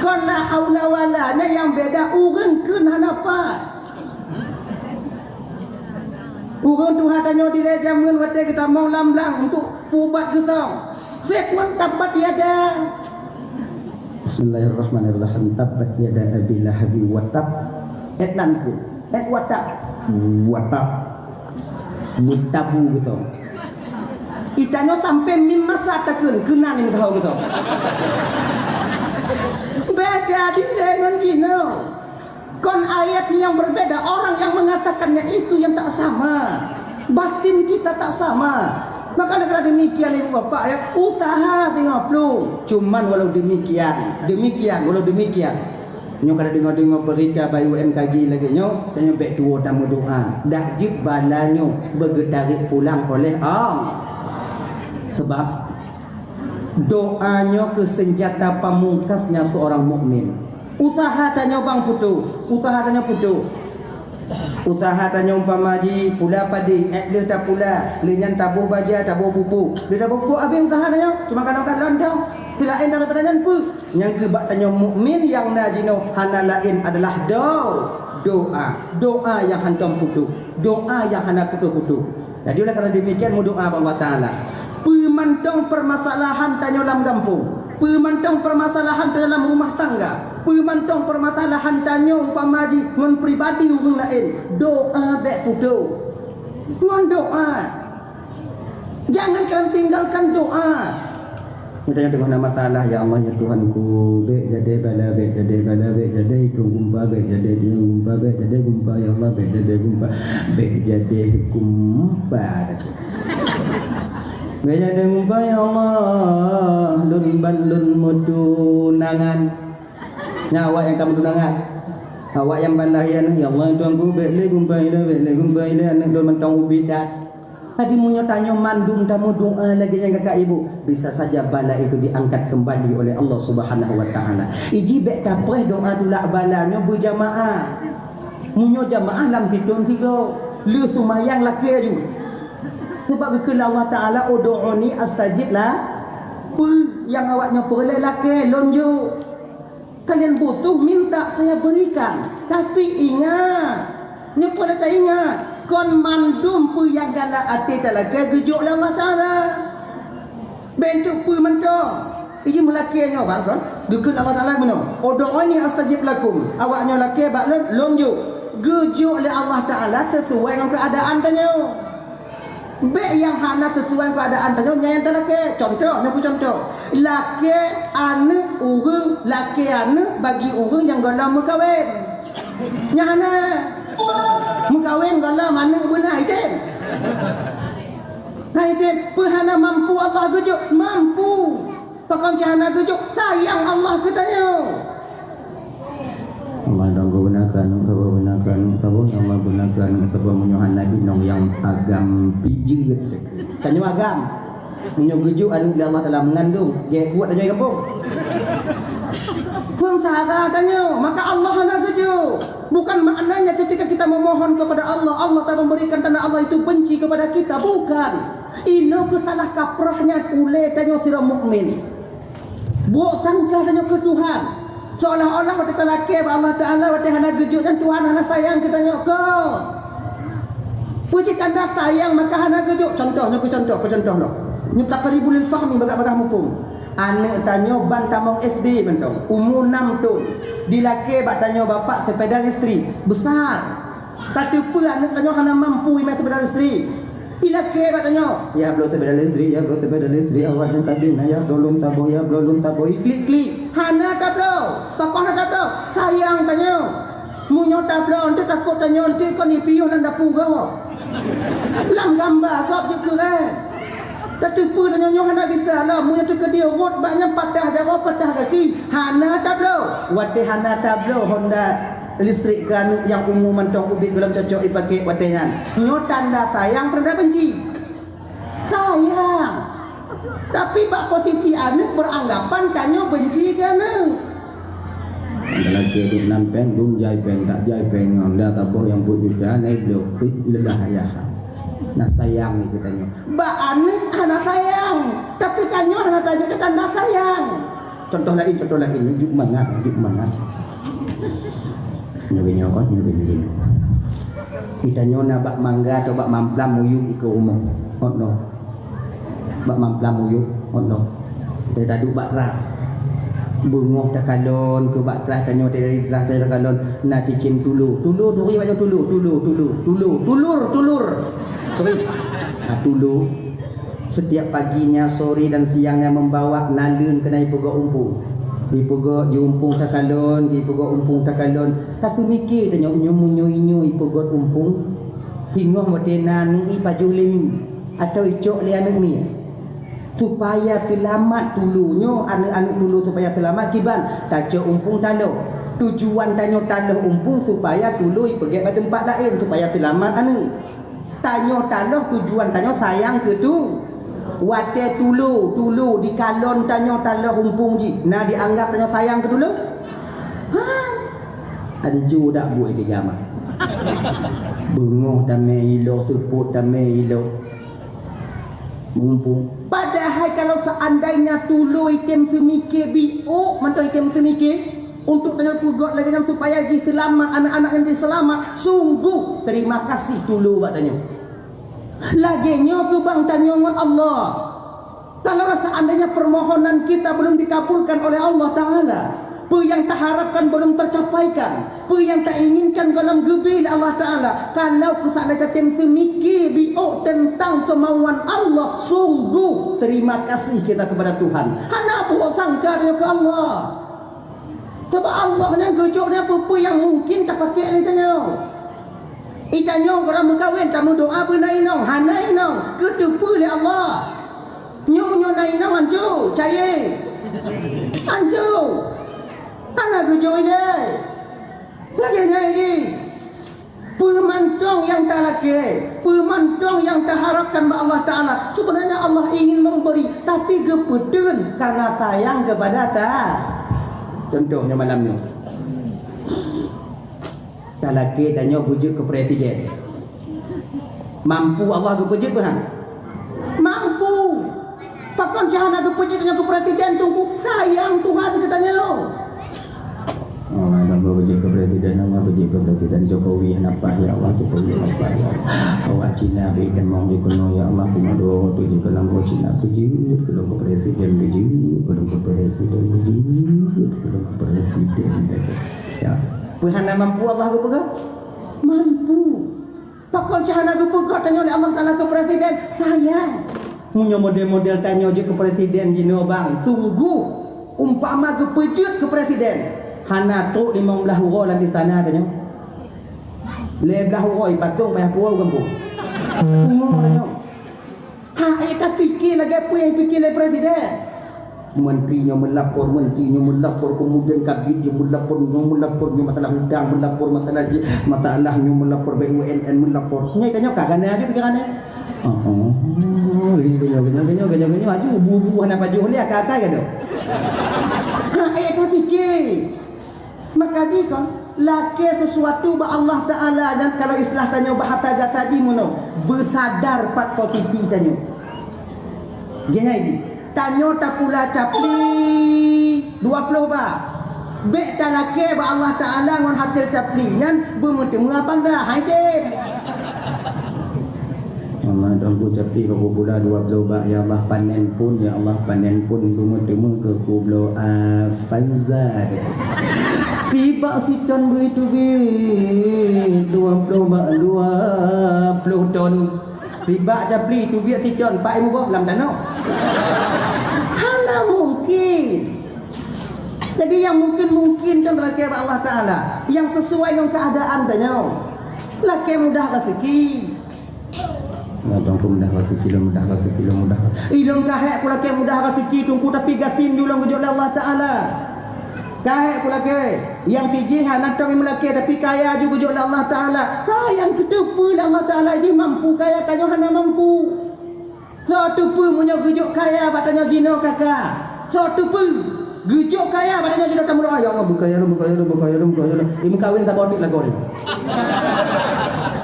Kon la haula wala, nyan nyang beda ureueng kheun hana pat. Ureueng tuha tanyoe dilèe jameun watèe geutamong lam blang untuk peuubat geusong. Sép ngon tabbat yada. Bismillahirrahmanirrahim. Tabbat yada Abi Lahabi wa tab. Ék nan ku. Ék wa tab. Wa tab. Meutabu geusong. Itanyoe sampoe mim masa takheun keunan nyang teuhôi geutôb. Beda dilèe ngon jinoe. Kon ayat nyang berbeda, orang yang mengatakannya itu yang tak sama. Batin kita tak sama. Maka karena demikian ibu bapak ya, usaha singoh plueng. Cuman walau demikian, demikian, walau demikian. Nyoe ka deungoe-deungoe beurita bak U M K G lagèe nyoe, tanyoe bèk tuwoe tameudoa. Dak jeuet bala nyoe beugeutarek pulang oleh Allah. Sebab doa nyoe keuh senjata pamungkasnya seorang mukmin. Usaha tanyoe bang putôh, usaha tanyoe putôh. Usaha tanyoe umpama jih pula padé, ék lheueh tapula, lheueh nyan taboh baja, taboh pupuk. Lheueh taboh pupuk habéh usaha tanyoe, cuma kanoe kalon dong. Seulaén daripada nyan peue? Nyang keuh bak tanyoe mukmin nyang na jinoe hana laén adalah do-, doa. Doa nyang hántom putôh. Doa nyang hana putôh-putôh. Jadi oleh karena demikian meudoa bak Allah Taala. Peue mantong permasalahan tanyoe lam gampông, peue mantong permasalahan tanyoe lam rumah tangga, peue mantong permasalahan tanyoe umpama jih ngon pribadi ureueng laén, doa bèk putôh. Ngon doa. Jangan kalian tinggalkan doa. Meutanyoe teungoh na masalah, "Ya Allah, ya Tuhanku, bèk jadé bala, bèk jadé bala, bèk jadé itông gumpa, bèk jadé tiyeung gumpa, bèk jadé gumpa, ya Allah, bèk jadé gumpa, bèk jadé gumpa." Bèk jadé gumpa, ya Allah, lôn ban lôn meutunangan. Nyan awak nyang ka meutunangan. Awak nyang ban lahé aneuk, "Ya Allah, ya Tuhanku, bèk lé gumpa ilèe, bèk lé gumpa ilèe, aneuk lôn mantong ubit that." Jadi meunyoe tanyoe mandum tameudoa lagèe nyan kakak ibu, bisa saja bala itu diangkat kembali oleh Allah Subhanahu wa Taala. Iji bèk tapreh doa tulak bala nyoe beujamaah. Meunyoe jamaah lam sithôn sigoe, lheueh seumayang lakèe aju. Sabab geukheun lé Allah Taala, "Ud'uni astajib la-," peue nyang awak nyoe peureulèe lakèe, lôn jok. Kalian butuh, minta, saya berikan. Tapi ingat, nyoe peureulèe taingat, kon mandum peue nyang galak até talakèe geujok lé Allah Taala. Bèk jok peue mantong. Iji meulakèe nyoe bang kon, geukheun Allah Taala meunoe, "Ud'uni astajib lakum." Awak nyoe lakèe bak lôn, lôn jok. Geujok lé Allah Taala sesuai ngon keuadaan tanyoe. Bèk nyang hana sesuai keuadaan tanyoe nyan nyang talakèe. Contoh, nyoe ku contoh. Lakèe aneuk ureueng, lakèe aneuk bagi ureueng nyang gohlom meukawen. Nyan hana. Meukawen gohlom aneuk beuna item. Nah, item, peue hana mampu Allah geujok? Mampu. Pakon cit hana geujok? Sayang Allah keu tanyoe. Allah dong geubeuna keu aneuk saboh, beuna keu aneuk saboh, ya Allah beuna keu aneuk saboh, meunyoe hana binong nyang agam pih jeuet. Tanyoe agam. Meunyoe geujok aneuk lé Allah Taala meungandong, gèt buet tanyoe gampông. Seungsara tanyoe, maka Allah hana geujok. Bukan maknanya ketika kita memohon kepada Allah, Allah tak memberikan tanda Allah itu benci kepada kita. Bukan. Inoe keuh salah kaprahnya ulée tanyoe sidroe mukmin. Buok sangka tanyoe keu Tuhan. Seolah-olah watée talakée bak Allah Taala, watée hana geujok nyan Tuhan hana sayang keu tanyoe. Kon. Peue cit tanda sayang maka hana geujok? Contoh, nyoe keu contoh, keu contoh lom. Nyoe taqribul lil fahmi, bagah-bagah muphom. Aneuëk tanyoe ban tamong S D mantong, umu enam thon. Dilakée bak tanyoe bapak sepeda listrik, besar. Tateupeue aneuëk tanyoe hana mampu imé sepeda listrik. Ilakée bak tanyoe, "Ya bloe sepeda listrik, ya bloe sepeda listrik, awak nyan tadi na ya bloe lôn saboh, ya bloe lôn saboh." Iklik-klik, hana tabloe. Pakon hana tabloe? Sayang tanyoe. Meunyoe tabloe, eunteuk takot tanyoe eunteuk kon ipiôh lam dapu gob. Lam gamba gob jeuet keurang. Tateupeue tanyoe nyoe hana bisa lom, meunyoe teukeudi rot bak nyan patah jaroe, patah gaki, hana tabloe. Watée hana tabloe honda listrik keu aneuëk nyang umu mantong ubit gohlom cocok ipaké watée nyan. Nyoe tanda sayang peue tanda benci? Sayang. Tapi bak posisi aneuëk beranggapan tanyoe benci keu aneuëk. Lagée duek lam péng, dum jai péng, tak jai péng ngon da taboh nyang peuet juta, nai bloe pit leulah ayah. Na sayang ni keu tanyoe. Bak aneuëk hana sayang, tapi tanyoe hana tanyoe tanda sayang. Contoh laén, contoh laén, unjuk mangat, unjuk mangat. Nyoe nyoe kon, nyoe nyoe. Kita nyoe na bak mangga atau bak mamplam muyueb ikeue rumoh. Hot noh. Bak mamplam muyueb, hot noh. Teudaduek bak teras. Beungoh takalon keu bak teras tanyoe dari teras takalon na cicém tulo. Tulo turi bak tulo, tulo, tulo, tulo, tulur, tulur. Turi. Ha, tulo. Setiap paginya, sore dan siangnya membawa naleueng keunan ipeugöt umpung. Ipeugöt jih umpung takalon, ipeugöt umpung takalon. Taseumiké tanyoe nyoe meunyoe inyoe ipeugöt umpung. Singoh watée na aneuëk ipajoh lé mi atau icok lé aneuëk mi. Supaya seulamat tulo nyoe, aneuëk-aneuëk tulo supaya seulamat kiban tacok umpung taloh. Tujuan tanyoe taloh umpung supaya tulo ipeugét bak teumpat laén supaya seulamat aneuëk. Tanyoe taloh tujuan tanyoe sayang keu tu. Watée tulo, tulo dikalon tanyoe taloh umpung jih, na dianggap tanyoe sayang keu tulo? Ha? Anjo dak buet tiga mah. Beungoh tamé ilo, seupôt tamé ilo. Mumpung. Padahai kalau seandainya tulo item seumiké biôk mantong item seumiké, untuk tanyoe peugöt lagée nyan supaya jih seulamat, aneuk-aneuk nyan jih seulamat, sungguh terima kasih tulo bak tanyoe. Lagée nyoe keubang tanyoe ngon Allah. Kalau seandainya permohonan kita belum dikabulkan oleh Allah Ta'ala, peue nyang taharapkan belum tercapaikan, peue nyang tainginkan gohlom geubri lé Allah Ta'ala, kalau keusalah tatem seumiké biôk teuntang keumauan Allah, sungguh terima kasih kita kepada Tuhan. Hana buok sangka tanyoe keu Allah. Sabab Allah nyang geujok nyan peue-peue nyang mungkin tapaké lé tanyoe. Itanyoe ureuëng meukawen tameudoa beu na inong, hana inong, geuteupeue lé Allah. Nyoe nyoe na inong anco, cayée. Anco. Hana geujok ilée. Lagée nyan jih. Peue mantong nyang talakée, peue mantong nyang taharapkan bak Allah Ta'ala, sebenarnya Allah ingin memberi, tapi geupeuteun karena sayang kepada ta. Contoh nyoe malam nyoe. Talakée tanyoe beujeuet keu presiden. Mampu Allah geupeujeuet beuhan? Mampu. Pakon cit hana geupeujeuet nyoe keu presiden, teungku? Sayang Tuhan keu tanyoe. Oh, hana geupeujeuet keu presiden, hana geupeujeuet keu presiden Jokowi, hana paih, ya Allah, Jokowi hana paih, ya Allah. Awak Cina bri tamong jikeunoe, ya Allah, Cina dua tu jikeunoe, Cina beujeuet, keu presiden beujeuet, keu presiden beujeuet, keu presiden beujeuet. Ya. Peue hana mampu Allah geupeugah? Mampu. Pakon cit hana geupeugah tanyoe lé Allah Taala keu presiden? Sayang. Meunyoe model-model tanyoe jeuet keu presiden jinoe bang, tunggu. Umpama geupeujeuet keu presiden, hana trok limong blaih uroe lam istana tanyoe. Lhèe blaih uroe ipasong payah puwoe u gampông. Pungo tanyoe. Ha, eh, tapiké lagèe peue nyang piké lé presiden. Menteri nyoe melapor, menteri nyoe melapor, kemudian kabid nyoe melapor, nyoe melapor, nyoe masalah hutang melapor, masalah ji-, masalah nyoe melapor, B U M N melapor. Nyoe ka nyoe ka gana aja pikiran nyoe. Oh, oh. Gini, gini, gini, gini, gini, gini, aju bu-bu hana pajoh lé ka atai ka tu. Ha, eh, tapike. Maka jih kon, lakée sesuatu bak Allah Taala nyan, kalau istilah tanyoe bahasa gata jih meunoe, beusadar pat posisi tanyoe. Geuhnyan jih, tanyoe tapula capli dua ploh bak. Bék talakée bak Allah Taala ngon hasil capli nyan beumeuteumé apa enggak? Hai, Cep. Mama dong ku capli ka kupula dua ploh bak, ya Allah, panen pun, ya Allah, panen pun, beumeuteumé keu kubloe Avanza. Sibak siton beuteubiet dua ploh bak dua ploh ton. Sibak capli teubiet siton, pat imuboh lam tanoh. Hana mungkin. Jadi, nyang mungkin-mungkin kan lakée bak Allah Taala, nyang sesuai ngon keuadaan tanyoe. Lakée mudah raseuki. Ya, Tuanku, mudah raseuki lôn, mudah raseuki lôn, mudah raseuki. Ilôn ka hék kulakée mudah raseuki, Tuanku, tapi gasien jih ulôn geujok lé Allah Taala. Ka hék kulakée, nyang tijih hana tom meulakée, tapi kaya jih geujok lé Allah Taala. Sayang, keuteupeue lé Allah Taala jih mampu, kaya tanyoe hana mampu. Soe teupeue meunyoe geujok kaya bak tanyoe jinoe, kaka? Soe teupeue geujok kaya bak tanyoe jinoe tameudoa, "Ya Allah, beukaya lôn, beukaya lôn, beukaya lôn, beukaya lôn." Imeukawen saboh teuk lagoe nyoe.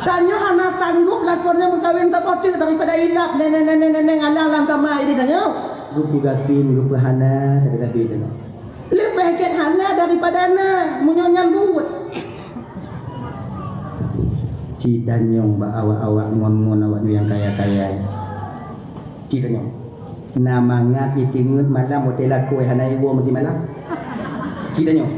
Tanyoe hana sanggup lakoe nyoe meukawen saboh teuk daripada ilap neneng-neneng alang lam kama di tanyoe. Geupeugasien, geupeuhana, sabe-sabe tanyoe. Leubeh gét hana daripada na, meunyoe nyan buet. Ci tanyong bak awak-awak ngon-ngon awak nyoe nyang kaya-kaya. Ci tanyong. Na mangat iteungeut malam watée lakoe hana iwoe meusimalam. Ci tanyong.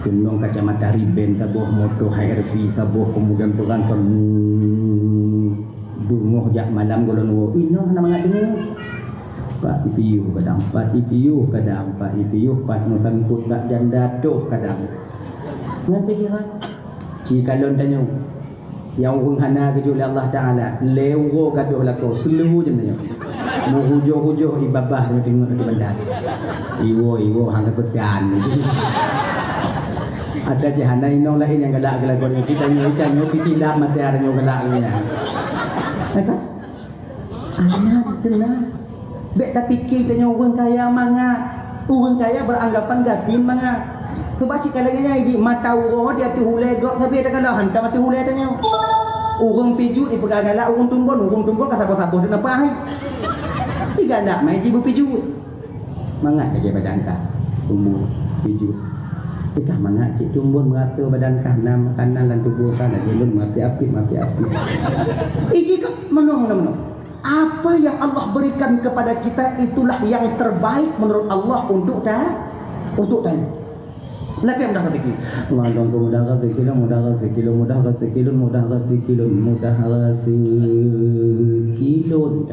Keunong kacamata Ray-Ban, saboh moto H R V, saboh kemudian peurantau. Hmm, beungoh jak malam gohlom woe. Inoe hana mangat deungoe. Pat piôh kadang, pat piôh kadang, pat piôh, pat meusangkot bak janda toh kadang. Nyan pikiran. Ci kalon tanyoe. Nyang ureuëng hana geujok lé Allah Taala, lé uroe gadôh lakoe, seuleuhu jeuem nyoe. Meuhujôh-hujôh ié babah nyoe teungoh di banda. Iwoe, iwoe, hana peutan. Ada jih hana inong laén nyang galak keu lakoe nyoe. Kita nyoe, kita nyoe, piti dap mata nyoe galak nyan. Ya kan? Anak kena. Bék tapike tanyoe ureuëng kaya mangat. Ureuëng kaya beranggapan gasien mangat. Coba cit ka lagée nyan jih, mata uroe di ateueh ulée gob sabe takalon hantom ateueh ulée tanyoe. Ureuëng pijuet ipeugah galak ureuëng tumbon, ureuëng tumbon ka saboh-saboh teuk napa hai. Igalak mai jih beupijuet. Mangat lagée badan kah tumbon pijuet. Ikah mangat cit tumbon meuraso badan kah na makanan lam tuboh kah lagée lôn meuapi-api, meuapi-api. Iji kah meunoe, meunoe, meunoe. Apa yang Allah berikan kepada kita, itulah yang terbaik menurut Allah untuk ta-, untuk tanya. Lagi mudah rezeki. Mandong ke mudah rezeki lôn, mudah rezeki lôn, mudah rezeki lôn, mudah rezeki lôn, mudah rezeki lôn.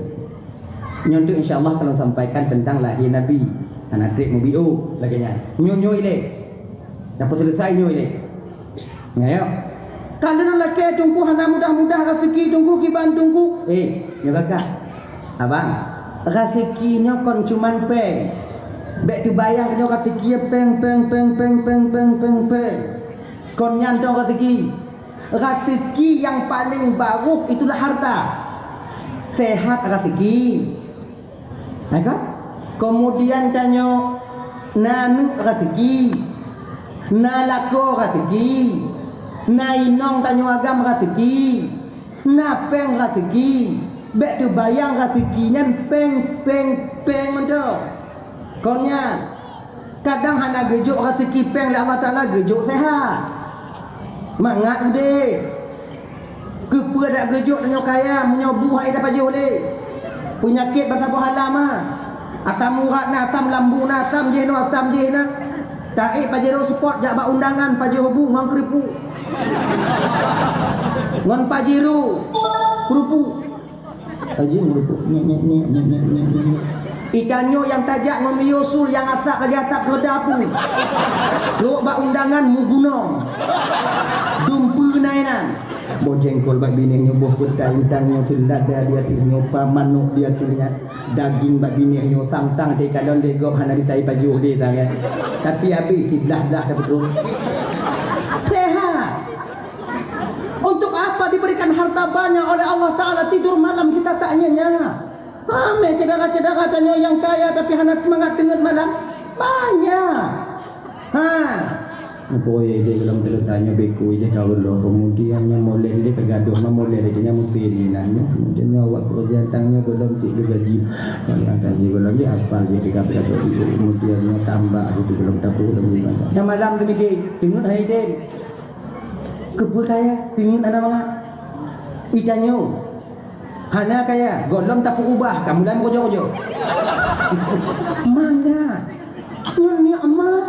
Nyoe tu insya Allah kalau sampaikan tentang lahir Nabi. Anak trik mubiu lagi nyan. Nyoe nyoe ilée. Dapat selesai nyoe ilée. Nyoe, ya. Kalau lakée Teungku hana mudah-mudah raseuki Teungku kiban Teungku. Eh, nyoe kakak. Abang, raseuki nyoe kon cuman péng. Bék teubayang nyoe raseuki péng, péng, péng. Kon nyan dong raseuki. Raseuki nyang paléng barôh itulah harta. Sehat raseuki. Hai kan? Kemudian tanyoe na aneuk raseuki, na lakoe raseuki, na inong tanyoe agam raseuki, na péng raseuki. Bék teubayang raseuki nyan péng, péng, péng mantong. Kon nyan, kadang hana geujok raseuki péng lé Allah Taala, geujok sehat. Mangat udeb. Keupeue dak geujok tanyoe kaya, meunyoe bu hai tapajoh lé? Peunyakét basa boh alam, ha. Asam urat na, asam lambung na, asam jih na, asam jih na. Taék Pajero Sport jak bak undangan pajoh bu ngon keuripuk. Ngon Pajero keuripuk. Aji meureumpok. Nyek, nyek, nyek. Itanyoe nyang tajak ngon miyueb sul nyang asap lagée asap keudapui. Lhok bak undangan meugunong. Dumpeue na inan. Boh jengkol bak binéh nyoe, boh peutai intang nyoe, seulada di ateueh nyoe, pa manok di ateueh nyan. Daging bak binéh nyoe, sang-sang teukalon lé gob hana bisa ipajoh lé sangat. Tapi abéh siblah-blah tapeutrok. Sehat. Untuk apa diberikan harta banyak oleh Allah Taala, tidur malam kita tak nyenyak? Ramé syedara-syedara tanyoe nyang kaya tapi hana mangat teungeut malam. Banyak. Ha. Boh idéh gohlom teuleutanyoe beuku idéh ka uroe, kemudian nyoe moleh idéh ka gadôh, ma moleh idéh nyan meusti inan nyoe, kemudian nyoe awak pekerjaan tanyoe gohlom cit lé gaji. Yang gaji gohlom di aspal di tiga belas, kemudian nyoe tambah di gohlom dapur dan sebagainya. Nyang malam tu mikir, teungeut hai idéh. Keupeue kaya, teungeut hana mangat. Itanyoe hana kaya, gohlom tapeurubah, ka mulai meurojok-rojok. Mangat. Nyoe nikmat.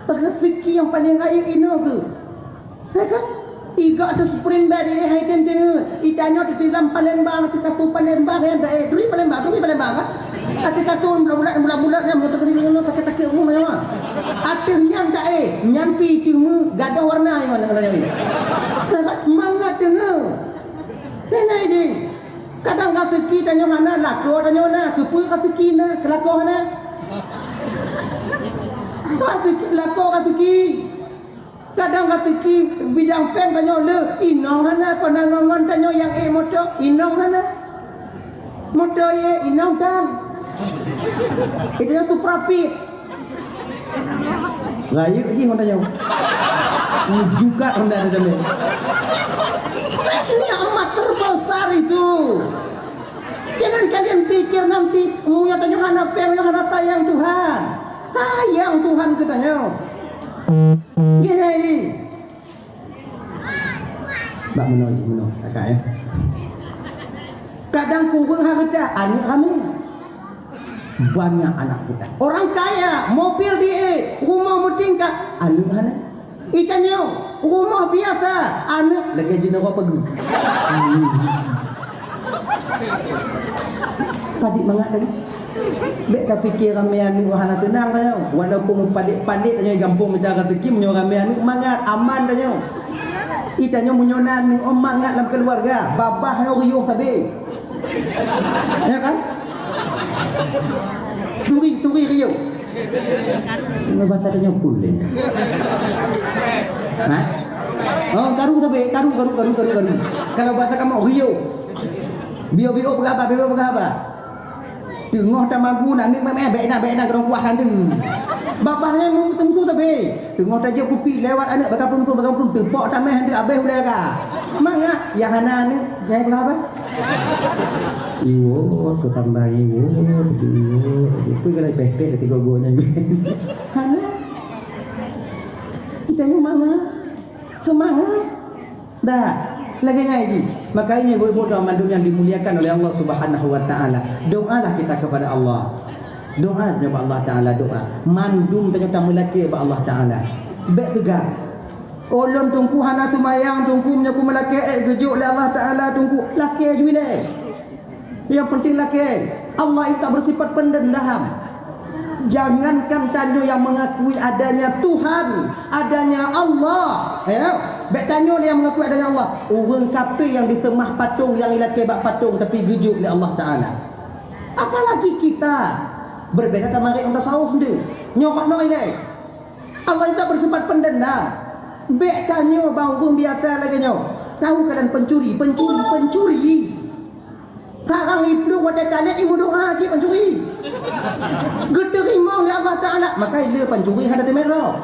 Rezeki nyang paleng rayeuk inoe keuh. Ya kan? Iga tu spring bed, eh, hai teunteuet. Itanyoe tu tilam Palembang, tu katu Palembang, ya, eh, duri Palembang, duri Palembang, kan? Ati katu bulat-bulat, bulat-bulat, ya, motor ni, motor sakit-sakit rumah, ya. Ati nyan tak, eh, nyan pi cuma gadoh warna, ya, mana, mana, ya. Nah, kan? Mangat teungoh. Tengok je. Kadang rezeki tanyoe hana, lakoe tanyoe na, keupeue rezeki na, keu lakoe hana. Rezeki, lakoe rezeki. Kadang rezeki bidang péng tanyoe le, inong hana, kon na ngon-ngon tanyoe nyang ék moto, inong hana. Moto ye, inong tan. Itu nyang tu prapit. Rayeuk jih honda nyoe. Juga honda ada dalam. Nikmat terbesar itu. Jangan kalian pikir nanti, meunyoe tanyoe hana péng, nyoe hana sayang Tuhan. Sayang Tuhan keu tanyoe. Gini. Bak meunoe, meunoe, kakak, ya. Kadang kureueng hareuta, aneuk ramé. Banyak anak kita. Orang kaya, mobil di, rumoh meutingkat, aneuk hana. Itanyoe, rumoh biasa, aneuk lagèe jinoe pageue. Padit mangat tadi. Bèk tapike ramé aneuk hana teunang tanyoe. Walaupun palék-palék tanyoe di gampông mita raseuki, meunyoe ramé aneuk mangat, aman tanyoe. Itanyoe meunyoe na aneuk mangat lam keuluwarga, babah nyoe riôh sabé. Ya kan? Turi, turi riôh. Nyoe basa tanyoe peue lé? Ha? Oh, karu sabé, karu, karu, karu, karu, karu. Kalau basa kamoe riôh. Biôh-biôh peugah haba, biôh-biôh peugah haba. Teungoh tamagun aneuk meu'ah, bèk na, bèk na, keudong kuah kandeueng. Babah nyan meuteumeuteuh sabé. Teungoh tajok kupi lewat aneuk baka peuruntu, baka peuruntu, teupok tamèh aneuk abéh ulèe ka. Mangat, nyang hana aneuk, nyang peugah haba. Iwot, keu tambah iwot, iwot. Peue galai pèh-pèh tiga go nyan. Hana. Kita ni mangat. Seumangat. Dah, lagèe nyan jih. Makanya ibu-ibu dan mandum yang dimuliakan oleh Allah Subhanahu wa Ta'ala. Doalah kita kepada Allah. Doa nyoe bak Allah Ta'ala, doa. Mandum tanyoe tameulakèe bak Allah Ta'ala. Bèk teuga. Oh, lôn Teungku hana seumayang, Teungku, meunyoe kumeulakèe, eh, geujok lé Allah Ta'ala, Teungku. Lakèe ju ilèe. Yang penting lakèe, Allah itu tak bersifat pendendam. Jangankan tanyoe yang mengakui adanya Tuhan, adanya Allah, ya. Bèk tanyoe yang mengakui adanya Allah. Ureueng kafé yang diseumah patong, yang ilakèe bak patong, tapi geujok lé Allah Ta'ala. Apalagi kita, berbeda sama dengan tasawuf tu. Nyokot no ilèe. Allah itu tak bersifat pendendam. Bèk tanyoe bang ureueng biasa lagèe nyoe. Tahu kalian pencuri, pencuri, pencuri. Sekarang iplueng watèe talét imeudoa cit pancuri. Geuteurimong lé Allah Ta'ala, maka ilèe pancuri hana teumèe droe.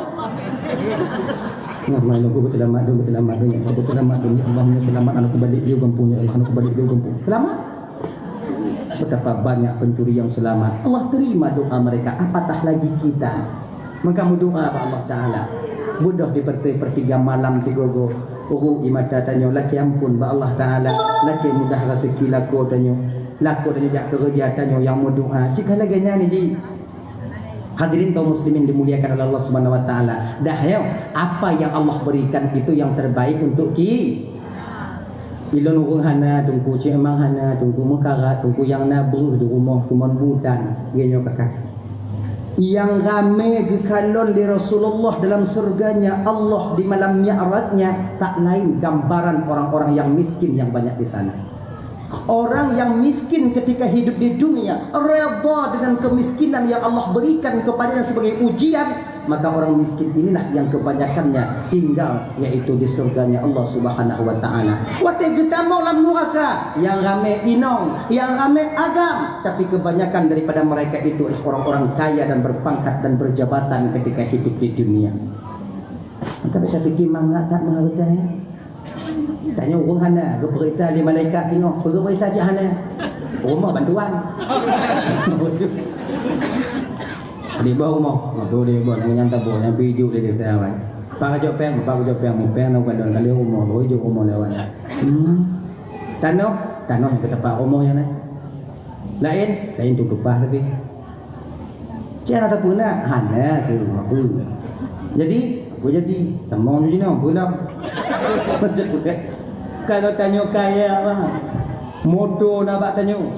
Nah, mai lôn beuteulamah dulu, beuteulamah dulu, beuteulamah dulu, ya Allah, beuteulamah, aneuk balek di gampông, ya Allah, aneuk balek di gampông. Selamat. Betapa banyak pencuri yang selamat. Allah terima doa mereka, apatah lagi kita. Maka meudoa bak Allah Ta'ala. Beudôh di perti-, pertiga malam tiga go. Uhu i mata tanyoe lakèe ampôn bak Allah Ta'ala. Lakèe mudah raseuki lakoe tanyoe. Lakoe tanyoe jak keureuja tanyoe nyang meudoa. Cit ka lagèe nyan jih. Hadirin kaum muslimin dimuliakan oleh Allah Subhanahu wa Ta'ala. Dah ya, apa yang Allah berikan itu yang terbaik untuk ki-, Ilôn ureueng hana, Teungku, cit Emang hana, Teungku, meukarat, Teungku, nyang na breuh di rumoh, cuma butan, geuh nyoe kakak. Nyang ramé geukalon lé Rasulullah dalam surganya Allah di malam Mi'rajnya tak lain gambaran orang-orang yang miskin yang banyak di sana. Orang yang miskin ketika hidup di dunia, redha dengan kemiskinan yang Allah berikan kepadanya sebagai ujian, Maka orang miskin inilah yang kebanyakannya tinggal, yaitu di surganya Allah Subhanahu wa Ta'ala. Watée geutamong lam nuraka, yang ramé inong, yang ramé agam, tapi kebanyakan daripada mereka itu adalah orang-orang kaya dan berpangkat dan berjabatan ketika hidup di dunia. Maka bisa pikir mangat tak menghargai. Tanyoe ureuëng hana, geupeuriksa lé malaikat teungoh, peugeupeuriksa cit hana. Rumoh bantuan. Di bawah rumoh, tu di bawah nyang nyan taboh, nyang pih ijuk di desa awai. Pak kajok péng, pak kajok péng, mu péng na ukalon kali rumoh, baru ijuk rumoh lewat. Hmm. Tanoh, tanoh nyang keutepak rumoh nyan. Laén, laén tu keupah tapi. Cara tapuna, hana tu apa. Jadi, apa jadi? Tamong jinoe pulang. Kalau tanyoe kaya, bang. Moto na bak tanyoe.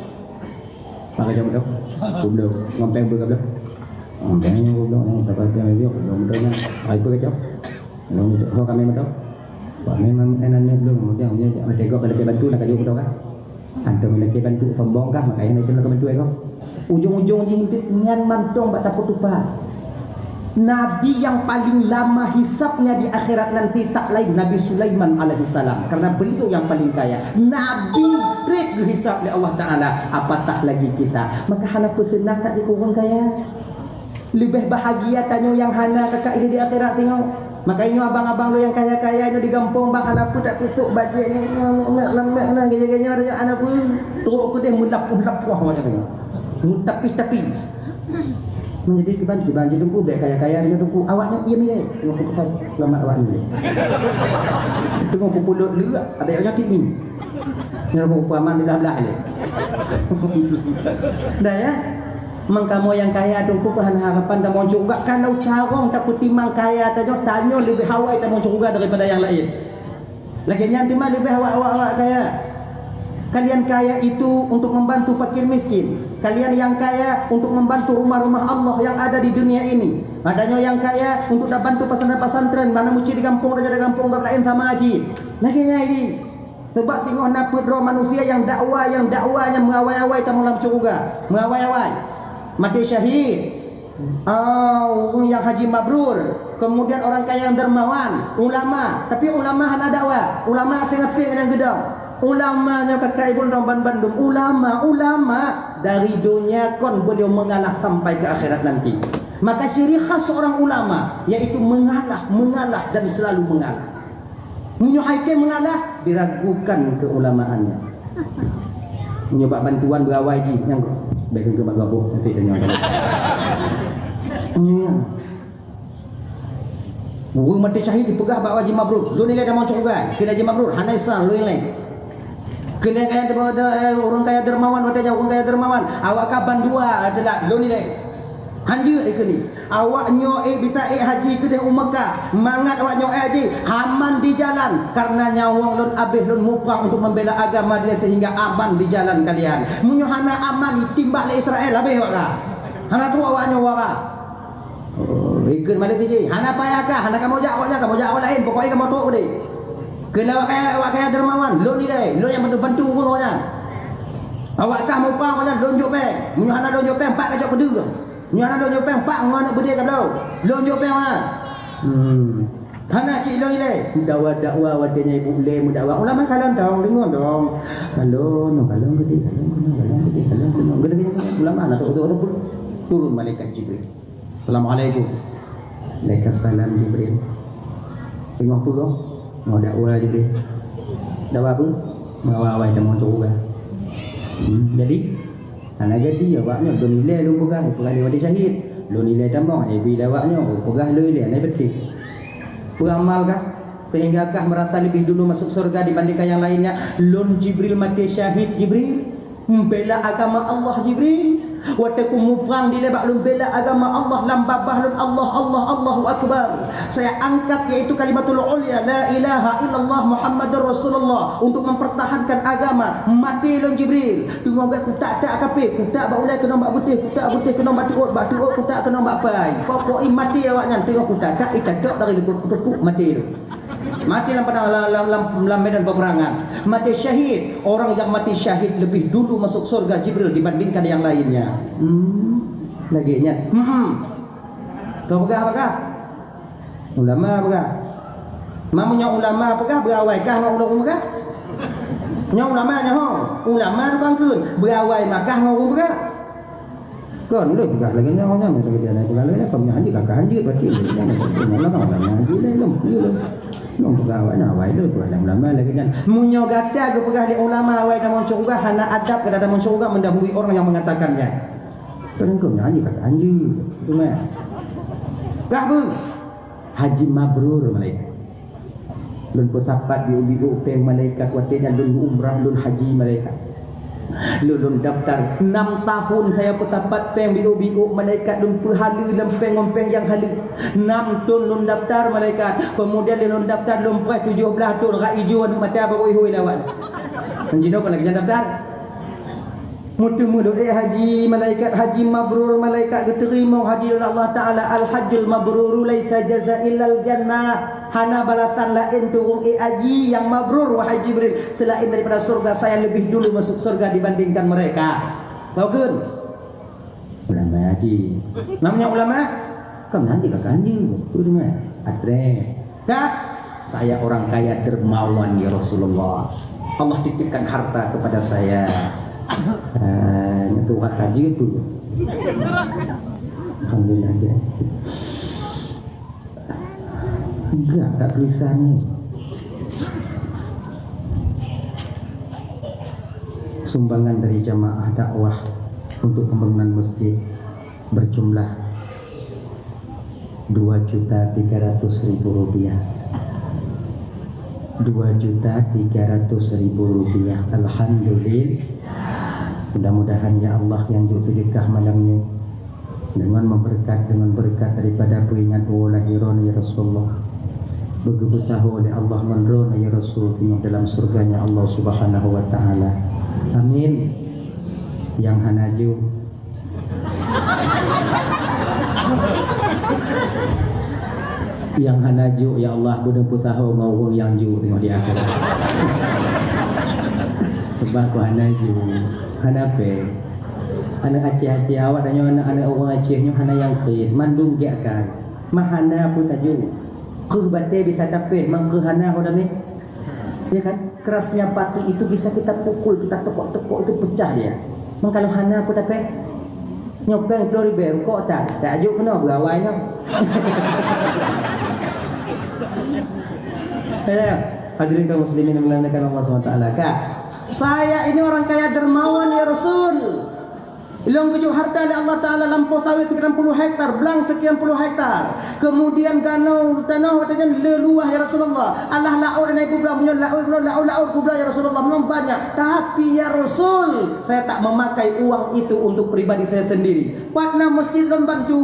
Maka jam tu. Goblok. Ngompeng beu goblok. Ngompeng nyoe goblok, nyoe dapat yang dia goblok moto nyoe. Ai pun kacau. Nyoe moto. Ho kami moto. Wah, memang enak ni belum. Dia dia dia tengok pada bantu nak kayu moto kan. Antum lagi bantu sombong kah? Makanya nak bantu ego. Ujung-ujung jih nyan mantong bak tapeutupat. Nabi yang paling lama hisabnya di akhirat nanti tak lain Nabi Sulaiman alaihissalam, karena beliau yang paling kaya. Nabi treb geuhisab lé Allah Taala, apatah lagi kita. Maka hana peuseunakat di ureuëng kaya. Leubeh bahagia tanyoe nyang hana kakak ini di akhirat tanyoe. Maka inyoe abang-abang lôn nyang kaya-kaya inyoe di gampông bang hana peue tak tutup bajée nyoe, nyoe, nyoe, nyoe, lambek na gaya-gaya nyoe hana peue. Trok keudeh meulapoh-lapoh awak nyoe. Meutapih-tapih. Menjadi kiban, kiban je Teungku, bèk kaya-kaya nyoe Teungku. Awak nyoe iya mileh. Teungku peugah selamat awak nyoe. Teungku pupulot leuak, ada yang sakit ni. Nyoe Teungku aman di belah-belah lé. Dah ya. Mangkamoe nyang kaya Teungku keuh hana harapan tamong syeuruga, kalau carông tapeutimang kaya tanyoe, tanyoe leubeh awai tamong syeuruga daripada nyang laén. Lagèe nyan teuma leubeh awak-awak kaya. Kalian kaya itu untuk membantu fakir miskin. Kalian yang kaya untuk membantu rumah-rumah Allah yang ada di dunia ini. Tanyoe nyang kaya untuk tabantu pesantren-pesantren, mana muci di gampông, di gampông laén sama cit. Lagèe nyan jih. Sabab teungoh na peuet droe manusia nyang dakwa, nyang dakwa nyang meuawai-awai tamong lam syeuruga. Meuawai-awai. Maté syahid. Ah, ureuëng nyang haji mabrur. Kemudian orang kaya yang dermawan, ulama. Tapi ulama hana dakwa. Ulama asing-asing nyang geudong. Ulama nyoe kakak ibu droe ban-, bandum. Ulama, ulama dari dunia kon beliau mengalah sampai ke akhirat nanti. Maka ciri khas seorang ulama yaitu mengalah, mengalah dan selalu mengalah. Meunyoe hai keu mengalah, diragukan keulamaannya. Meunyoe bak bantuan beurawai jih, nyang bèk keu bak gaboh, nanti tanya. Nyan. Ureuëng maté syahid dipeugah bak Haji Mabrur, "Lôn ilèe tamong syeuruga." Kheun Haji Mabrur, "Hana Islam, lôn ilèe." Kheun kaya, eh, ureuëng kaya dermawan, watèe nyan ureuëng kaya dermawan, "Awak ka bandua adalah lôn ilèe." Hanjeuet ikheun nyan. Awak nyoe ék bisa ék haji keudeh u Mekah. Mangat awak nyoe ék haji, aman di jalan. Karena nyawöng lôn abéh lôn muprang untuk membela agama dilèe sehingga aman di jalan kalian. Meunyoe hana aman, itimbak lé Israel, abéh awak ka. Hana trok awak nyoe wara. Oh, ikheun malam siji. Hana payah ka, hana kamoe jak awak nyan, kamoe jak awak laén. Pokoknya kamoe trok udeh. Keu awak kaya, awak kaya dermawan, lôn ilèe, lôn nyang bantu-bantu ureuëng awak nyan. Awak ka muprang awak nyan, lôn jok péng. Meunyoe hana lôn jok péng, pat ka jok keudeueng. Nyoe hana lôn jok péng, pat ngon aneuk beudé ka bloe. Lôn jok péng awak nyan. Hmm. Hana cit lôn ilèe. Dakwa-dakwa watèe nyan ibu lé meudakwa. Ulama kalon dong, deungon dong. Kalon, kalon geude, kalon keunoe, kalon geude, kalon keunoe. Geude ulama na tu, tu, tu, turun malaikat Jibril. Assalamualaikum. Waalaikumsalam Jibril. Teungoh peugah, teungoh dakwa Jibril. Dakwa apa? Meuawai-awai tamong syeuruga. Hmm, jadi, hana jadi awak nyoe, lôn ilèe lôn peugah, peugah lé watèe syahid. Lôn ilèe tamong, jadi bila awak nyoe, peugah lôn ilèe, hana beutôi. Peuramal kah? Sehingga kah merasa lebih dulu masuk surga dibandingkan yang lainnya? Lôn Jibril maté syahid, Jibril. Membela agama Allah, Jibril. Watèe ku muprang dilèe bak lôn bela agama Allah, lam babah lôn Allah, Allah, Allahu Akbar. Saya angkat yaitu kalimatul ulya, la ilaha illallah Muhammadur Rasulullah, untuk mempertahankan agama. Maté lôn Jibril. Teungoh gèt kutak-tak kapé, kutak bak ulèe keunong bak beuteh, kutak beuteh keunong bak tuôt, bak tuôt kutak keunong bak pai. Pokok i maté awak nyan teungoh kutak-tak, icadok dari leutot kutuk, maté lôn. Maté lam padang, lam, lam, lam, lam medan peperangan. Maté syahid. Orang yang mati syahid lebih dulu masuk surga Jibril dibandingkan yang lainnya. Hmm. Lagèe nyan. Hmm. Keu peugah, peugah. Ulama peugah. Meunyoe ulama peugah, beuawai kah ngon ureueng peugah? Nyoe ulama nyoe ho. Ulama tukang kheun, beuawai mah kah ngon ureueng peugah? Kon lôn peugah lagèe nyoe, nyoe lagèe dia peugah lagèe nyoe, kon nyoe hanjeuet, kakak hanjeuet, berarti ulama hanjeuet, lom, lom, lom. Lôn peugah awai na, awai lôn peugah lé ulama lagèe nyan. Meunyoe gata geupeugah lé ulama awai tamong syeuruga, hana adab gata tamong syeuruga mendahului orang yang mengatakannya. Kon nyoe hanjeuet, kakak hanjeuet. Betul tak? Kah beuh? Haji mabrur malaikat. Lôn peusapat biôk-biôk péng malaikat watèe nyan lôn umrah, lôn haji malaikat. Lôn, lôn daftar. Enam tahun saya peusapat péng biôk-biôk malaikat, lôn peuhaleue lam péng ngon péng nyang haleue. Enam thôn lôn daftar malaikat. Kemudian lôn daftar lôn preh tujoh blaih thôn, rak ijo aneuk mata bak woi-hoi lawat. Ngon jinoe kon lagèe nyan daftar. Meuteumèe doa haji, malaikat haji mabrur, malaikat geuteurimong haji lé Allah Taala, "Al-hajjul mabruru laisa jaza illal jannah." Hana balasan laén tueng ék haji nyang mabrur, wahai Jibril, selain daripada surga. Saya lebih dulu masuk surga dibandingkan mereka. Tahu kan? Ulama haji. Namanya ulama? Kan nanti kakak haji. Betul kan? Atré. Kak, saya orang kaya dermawan ya Rasulullah. Allah titipkan harta kepada saya. Ah, nyan tu urat tajeuet tu. Alhamdulillah dia. Enggak, tak tulisan ni. Sumbangan dari jamaah dakwah untuk pembangunan masjid berjumlah dua juta tiga ratus ribu rupiah. Dua juta tiga ratus ribu rupiah. Alhamdulillah. Mudah-mudahan ya Allah nyang jok seudeukah malam nyoe dengan memberkat, dengan berkat daripada peuingat uroe lahé droeneuh ya Rasulullah. Beugeupeusaho lé Allah ngon droeneuh ya Rasul teungoh dalam surganya Allah Subhanahu wa taala. Amin. Nyang hana jok Nyang hana jok, ya Allah, beuneuh peusaho ngon ureueng nyang jok teungoh di akhirat. Sebab ku hana jok, hana péng. Aneuk Aceh-Aceh awak tanyoe, aneuk-aneuk ureueng Aceh nyoe hana nyang kheun, mandum gét kan. Mah hana peue tajok. Keuh batée bisa tapéh, mangkeuh hana ho damé. Ya kan? Kerasnya batu itu bisa kita pukul, kita tekok-tekok, itu pecah dia. Maka kalau hana peue tapéh, nyoe péng ploh ribée rukok tan, tak jok keunoe beurawai nyoe. Ya, hadirin kaum muslimin yang dimuliakan Allah subhanahu wa taala. Kak, saya ini orang kaya dermawan ya Rasul. Lôn geujok harta lé Allah Taala lampôh sawét sekian puluh hektar, blang sekian puluh hektar. Kemudian danau, danau watée nyan le luwah, ya Rasulullah. Alah laôt na kublah, meunyoe laôt, laôt, laôt kublah, ya Rasulullah, memang banyak. Tapi, ya Rasul, saya tak memakai uang itu untuk pribadi saya sendiri. Pat na masjid lôn bantu.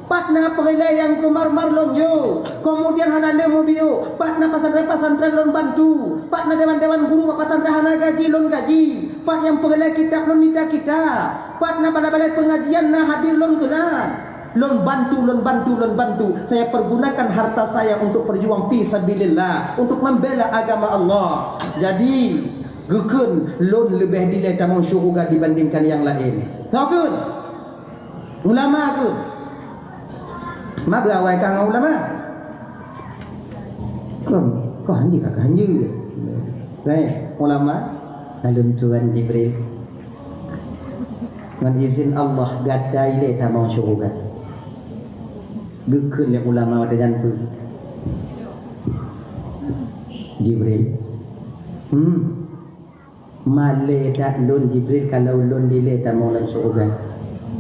Pat na peureulée nyang keu marmar lôn jok. Kemudian hana lé meubiôh. Pat na pasantren-pasantren lôn bantu. Pat na dewan-dewan guru bak pasantren hana gaji lôn gaji. Pat nyang peureulée kitab lôn mita kitab. Pat na balai-balai pengajian na hadir lôn keunan. Lôn bantu, lôn bantu, lôn bantu. Saya pergunakan harta saya untuk perjuang fi sabilillah, untuk membela agama Allah. Jadi, geukheun lôn leubeh dilée tamong syuruga dibandingkan nyang laén. Nyoe keuh ulama keuh. Ma beuawai ka ngon ulama. Kon, kon hanjeuet ka hanjeuet. Baik, ulama, lalu tuan Jibril. Ngon izin Allah, gata ilée tamong syuruga. Geukheun lé ulama watée nyan peue? Jibril. Hmm. Malée that lôn Jibril kalau lôn dilée tamong lam syuruga.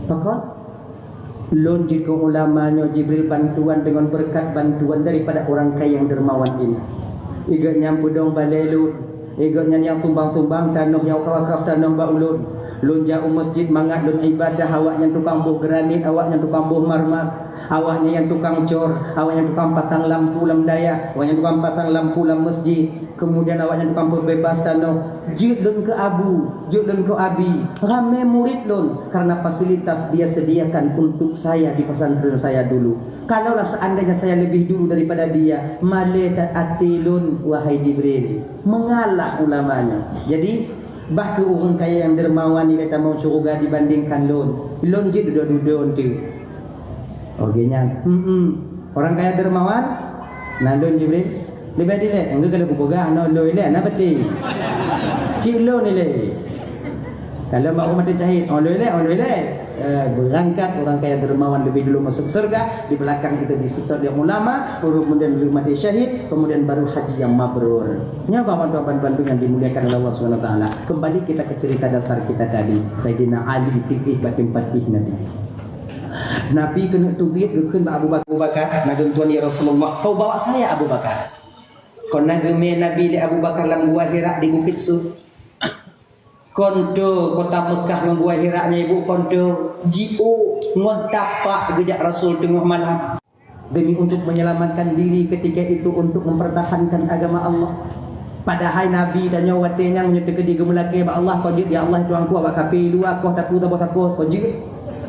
Pakon? Lôn jikeu ulama nyoe Jibril bantuan deungon beureukat bantuan daripada ureueng kaya nyang dermawan ini. Igeuh nyan peudong balée lôn, igeuh nyan nyang sumbang-sumbang tanoh nyang wakaf-wakaf tanoh bak ulôn. Lôn jak u masjid mangat lôn ibadah, awaknyan tukang boh granit, awaknyan tukang boh marmar, awaknyan nyang tukang cor, awaknyan tukang pasang lampu lam dayah, awaknyan tukang pasang lampu lam masjid. Kemudian awaknyan tukang peubeubaih tanoh, jeuet lôn keu abu, jeuet lôn keu abi, ramé murid lôn, karena fasilitas dia sediakan untuk saya di pesantren saya dulu. Kalaulah seandainya saya lebih dulu daripada dia, malée that até lôn, wahai Jibril, mengalah ulama nyoe. Jadi, bah kheueh ureueng kaya nyang dermawan ilée tamong syuruga dibandingkan lôn. Lôn jeuet dudoe-dudoe eunteuk. Oke nyan. Hmm, hmm. Orang kaya dermawan, na lôn Jibril. Leubeh dilèe, enggak kena kupeugah, no lôn ilèe, na beutôi. Cit lôn ilèe. Kalau mau mati syahid, oh lôn ilèe, oh lôn ilèe. Eh, berangkat orang kaya dermawan lebih dulu masuk surga, di belakang itu disetot oleh ulama, kemudian lalu mati syahid, kemudian baru haji yang mabrur. Nyoe Bapak Tuan Bandung yang dimuliakan oleh Allah Subhanahu Wa Taala. Kembali kita ke cerita dasar kita tadi, Sayyidina Ali pipih batin patih Nabi. Nabi keuneuk teubiet geukheun bak Abu Bakar, "Abu Bakar, na lôn tuan ya Rasulullah, kau bawa saya Abu Bakar." Kon na geumè Nabi lé Abu Bakar lam Gua Hira di Bukit Sur. Kon toe kota Mekah ngon Gua Hira nyan ibu, kon toe jiôh ngon tapak geujak Rasul teungoh malam. Demi untuk menyelamatkan diri ketika itu, untuk mempertahankan agama Allah. Padahai Nabi tanyoe watèe nyan meunyoe teukeudi geumeulakèe bak Allah, "Kon jeuet ya Allah, Tuhanku, awak kafé luwa, koh takue saboh sakoh, kon jeuet."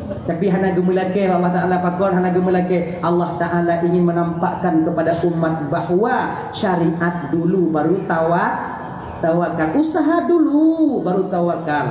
Tapi hana geumeulakèe bak Allah Taala, pakon hana geumeulakèe? Allah Taala ingin menampakkan kepada umat bahwa syariat dulu baru tawa-, tawakal. Usaha dulu baru tawakal.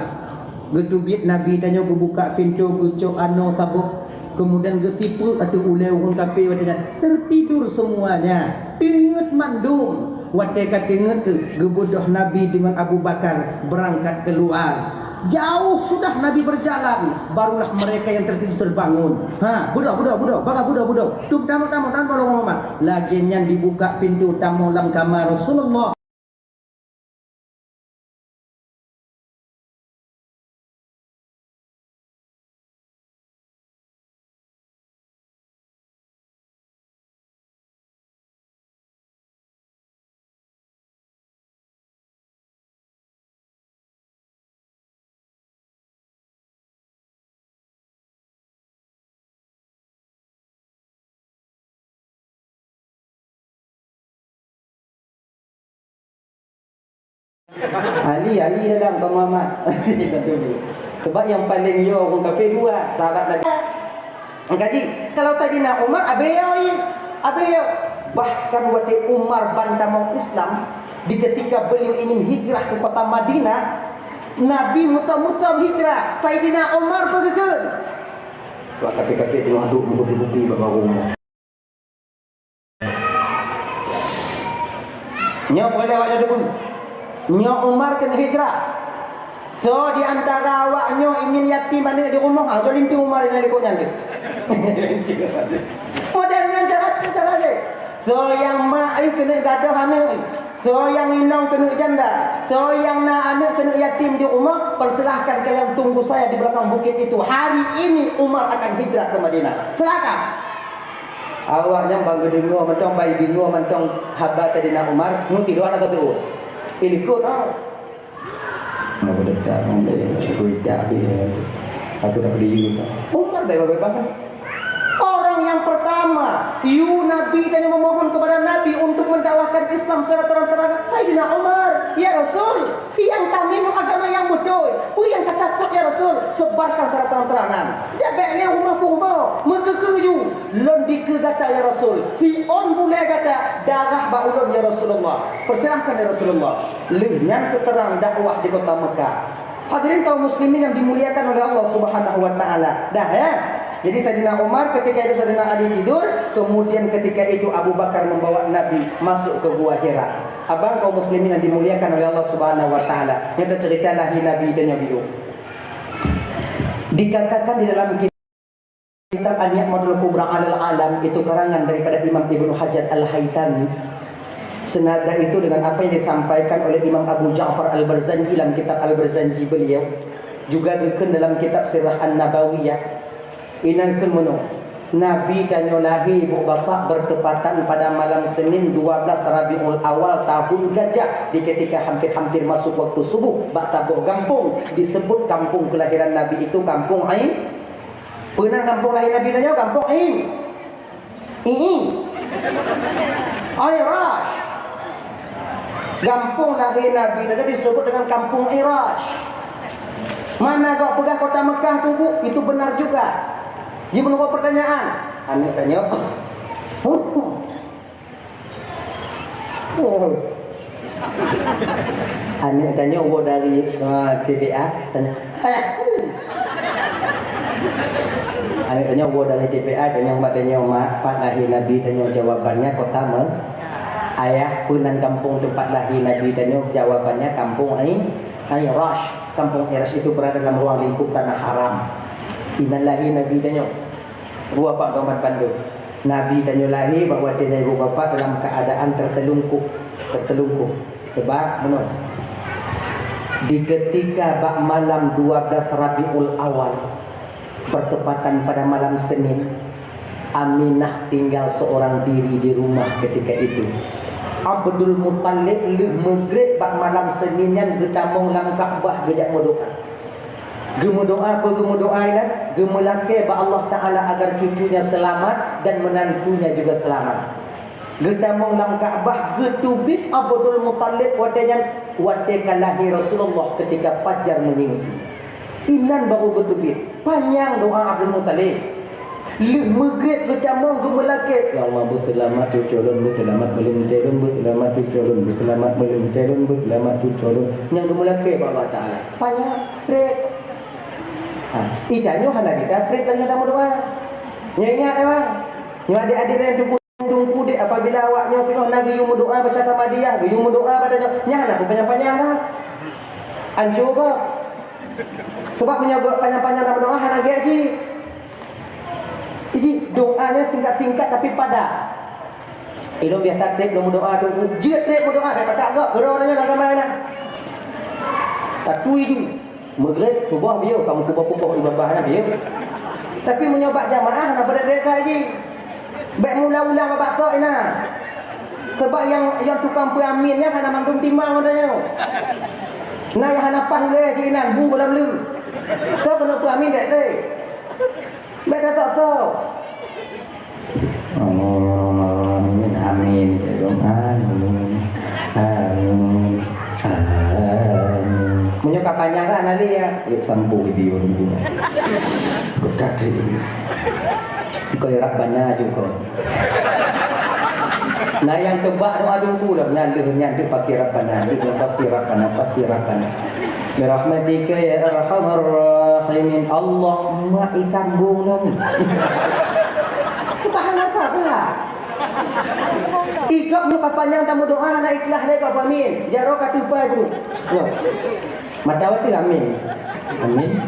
Geuteubiet Nabi tanyoe geubuka pintoe, geucok anoe saboh, kemudian geutipeue ateueh ulèe ureueng kafé watèe nyan. Tertidur semuanya, teungeut mandum. Watèe ka teungeut, geubeudôh Nabi deungon Abu Bakar beurangkat keuluar. Jauh sudah Nabi berjalan, barulah mereka yang tertidur terbangun. Ha, beudôh, beudôh, beudôh, baka beudôh, beudôh. Tu tamoe, tamoe, tamoe, lôn ngomong. Lagèe nyan dibuka pintoe tamoe lam kama Rasulullah. Ali, Ali dalam, kau Muhammad. Sebab yang paling yo ureueng kafé dua, sahabat Nabi. Engkaji, kalau Saidina Umar, abéh yo, abéh yo. Bahkan watèe Umar ban tamong Islam, di ketika beliau ingin hijrah ke kota Madinah, Nabi mutom-mutom hijrah, Saidina Umar peugah kheun. Wah, kafé-kafé teungoh duek meugupi-gupi bak rumoh. Nyoe peureulèe awak nyoe deungoe. Nyoe Umar keuneuk hijrah. Soe di antara awak nyoe ingin yatim aneuk di rumoh? Ah, jolintong Umar nyang likot nyan deh. Model nyan cara, cara deh. Soe nyang mak ai keuneuk gadôh aneuk, soe nyang inong keuneuk janda, soe nyang na aneuk keuneuk yatim di rumoh, persilahkan kalian tunggu saya di belakang bukit itu. Hari ini Umar akan hijrah ke Madinah. Silakan. Awak nyan ban geudeungoe mantong, ban deungoe mantong haba Saidina Umar, ngon tidoe na teuôt. Ilikot ha. Nak berdekat ngon dia, berdekat dia. Aku tak peduli juga. Umar dah bebas kan? Orang yang pertama, yu Nabi tanya memohon kepada Nabi untuk mendakwahkan Islam secara terang-terangan, Saidina Umar, "Ya Rasul, nyang taminum agama nyang beutôi, peue nyang tatakot ya Rasul, sebarkan secara terang-terangan. Dak bèk lé rumoh keu rumoh, meukeukeu ju, lôn dikeue gata ya Rasul, siôn bulèe gata darah bak ulôn ya Rasulullah. Persilahkan ya Rasulullah." Lheueh nyan teuteurang dakwah di kota Mekah. Hadirin kaum muslimin yang dimuliakan oleh Allah Subhanahu wa taala. Dah ya. Jadi Saidina Umar ketika itu Saidina Ali tidur, kemudian ketika itu Abu Bakar membawa Nabi masuk ke Gua Hira. Abang kaum muslimin yang dimuliakan oleh Allah Subhanahu wa taala, nyoe cerita lahé Nabi tanyoe biôh. Dikatakan di dalam kitab An-Ni'matul Kubra 'alal 'Alam, itu karangan daripada Imam Ibnu Hajar Al-Haytami. Senada itu dengan apa yang disampaikan oleh Imam Abu Ja'far Al-Barzanji dalam kitab Al-Barzanji beliau, juga dikheun dalam kitab Sirah An-Nabawiyah. Inan kheun meunoe, Nabi tanyoe lahé ibu bapak bertepatan pada malam Senin dua belas Rabiul Awal tahun Gajah, di ketika hampir-hampir masuk waktu subuh, bak saboh gampông disebut kampung kelahiran Nabi itu Kampung Ain. Peue nan kampung lahé Nabi tanyoe? Kampung Ain. Iin. Airash. Gampông lahé Nabi tadi disebut dengan Kampung Airash. Mana kau peugah kota Mekah tu, Bu? Itu benar juga. Ji meunurot pertanyaan. Aneuk tanyoe. Aneuk tanyoe woe dari, ah, P P A, tanyoe. Aneuk tanyoe woe dari T P A, tanyoe bak tanyoe mak, pat lahé Nabi tanyoe, jawabannya kota Me-, ayah, peue nan kampung teumpat lahé Nabi tanyoe, jawabannya kampung Ai-, Airash. Kampung Airash itu berada dalam ruang lingkup tanah haram. Inan lahé Nabi tanyoe. Buah pak gombat bandum. Nabi tanyoe lahé bak watée nyan ibu bapak dalam keadaan tertelungkup, tertelungkup. Sebab meunoe. Di ketika bak malam dua belas Rabiul Awal, bertepatan pada malam Senin, Aminah tinggal seorang diri di rumah ketika itu. Abdul Muthalib lheueh meugreb bak malam Senin nyan geutamong lam Ka'bah geujak meudoa. Geumeudoa peue geumeudoa inan? Geumeulakée bak Allah Taala agar cucunya selamat dan menantunya juga selamat. Geutamong lam Ka'bah, geuteubiet Abdul Muthalib watée nyan, watée ka lahé Rasulullah ketika fajar meunyingsing. Inan baru geuteubiet. Panyang doa Abdul Muthalib. Lheueh meugreb geutamong geumeulakée, "Ya Allah, beuseulamat cucu lôn, beuseulamat meulintée lôn, beuseulamat cucu lôn, beuseulamat meulintée lôn, beuseulamat cucu lôn." Nyang geumeulakée bak Allah Taala. Panyang, prét. Ha, ita nyoe hana gita prét lagée gata meudoa. Nyoe ingat, ya, Bang. Nyoe adik-adik nyang teungku, teungku dek, apabila awak nyoe teungoh na geuyue meudoa baca Samadiyah, geuyue meudoa baca nyoe, nyan hana peupanyang-panyang dah. Ancô gob. Sebab meunyoe gob panyang-panyang dah meudoa, hana gét jih. Iji, doa nyoe tingkat-tingkat tapi padat. Ilôn biasa trép lôn meudoa tu, jeuet trép meudoa, tapi pakat gob, keudroe nyoe lam kamar na. Tatui ju. Meugreb, suboh biôh, kamoe kuboh-kuboh ié babah na biôh. Tapi meunyoe bak jamaah, na pada gét jih. Bék meuulang-ulang bak tok inan. Sebab nyang, nyang tukang peuamin nyan hana mandum timang geutanyoe. Na nyang hana paih ulée cit inan, bu lam le. Soe keuneuk peuamin dek teuh. Bék tatok-tok. Amin, amin, amin, amin, amin. Meunyoe ka panyang lah, hana lé, ya. Ya, tampu di biôh dulu. Buka deh. Kau ya Rabbana juga. Nah, nyang keubah doa dulu dah. Nyan lheueh nyan deuh pasti Rabbana. Deuh pasti Rabbana, pasti Rabbana. Birahmatika ya arhamar rahimin. Allahumma itambung dong. Keubah hana apa pula? Ikok muka panyang tamu doa hana ikhlas lé kau amin. Jaro ka tupai dulu. Yo. Mata watèe amin. Amin.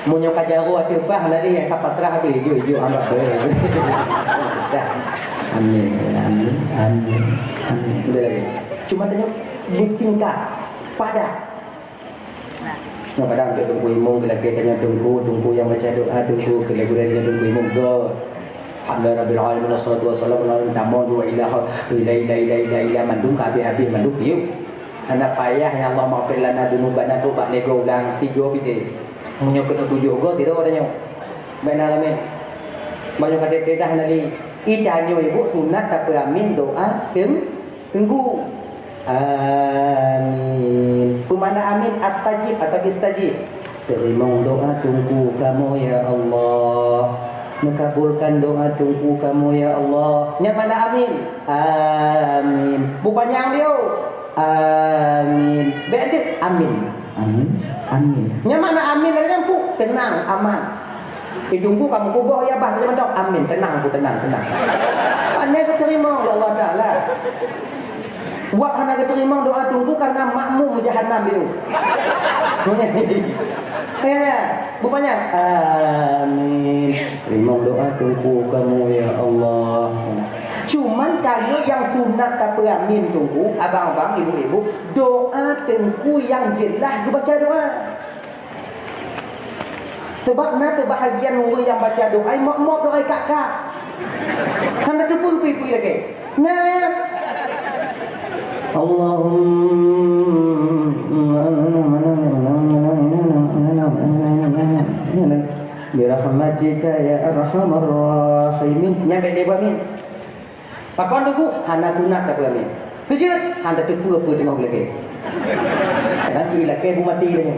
Meunyoe ka jaroe ateueh paih lari nyang ka pasrah habéh, ijok-ijok hamba beuh. Dah. Amin. Amin. Amin. Amin. Udah lagi. Cuma tanya beusingkat, padat. Nah, kadang untuk Teungku Imum, keu lagèe tanya Teungku, Teungku nyang baca doa, Teungku keu lagèe tanya Teungku Imum, go. Alhamdulillah Rabbil Alamin, wassalatu wassalamu ala tamong dua ilaha, ila, ila, ila, ila, ila, mandum ka habéh-habéh, mandum piôh. Hana payah, "Ya Allah, maghfir lana dzunubana," tu bak lhèe goe ulang, tiga pite. Meunyoe keuneuk tujoh goe, sidroe tanyoe. Bèk na ramè. Meunyoe ka trép-trép dah lagi. Ih, tanyoe ibu sunat tapeuamin doa teung-, teungku. Amin. Peue makna amin? Astajib atau istajib. Teurimong doa teungku kamoe, ya Allah. Meukabulkan doa teungku kamoe, ya Allah. Nyan makna amin. Amin. Beu panyang liô. Amin. Bèk deuh. Amin. Amin. Amin. Nyan makna amin lagèe nyan, Pu. Teunang, aman. Di Teungku ka meukuboh, ya bah, teunang, amin. Teunang, Pu, teunang, teunang. Pandai geuteurimong lé Allah Taala. Wak hana geuteurimong doa Teungku karena makmum jahanam biôh. Kayaknya, beu panyang. Amin. Teurimong doa Teungku kamoe, ya Allah. Cuman tanyoe nyang sunat tapeuamin Teungku, abang-abang, ibu-ibu, doa Teungku nyang jeulaih geubaca doa. Sebab na seubahagian ureueng nyang baca doa, mop-mop doa kak-kak. Hana teupeue peue-peue lagèe. Nah. Allahumma birahmatika ya arhamar rahimin. Nyan bèk lé beuamin. Pakon Teungku? Hana sunat tapeuamin. Keujeuet, hana teupeue peue teungoh geulakèe. Kadang cit lakèe bu maté tanyoe.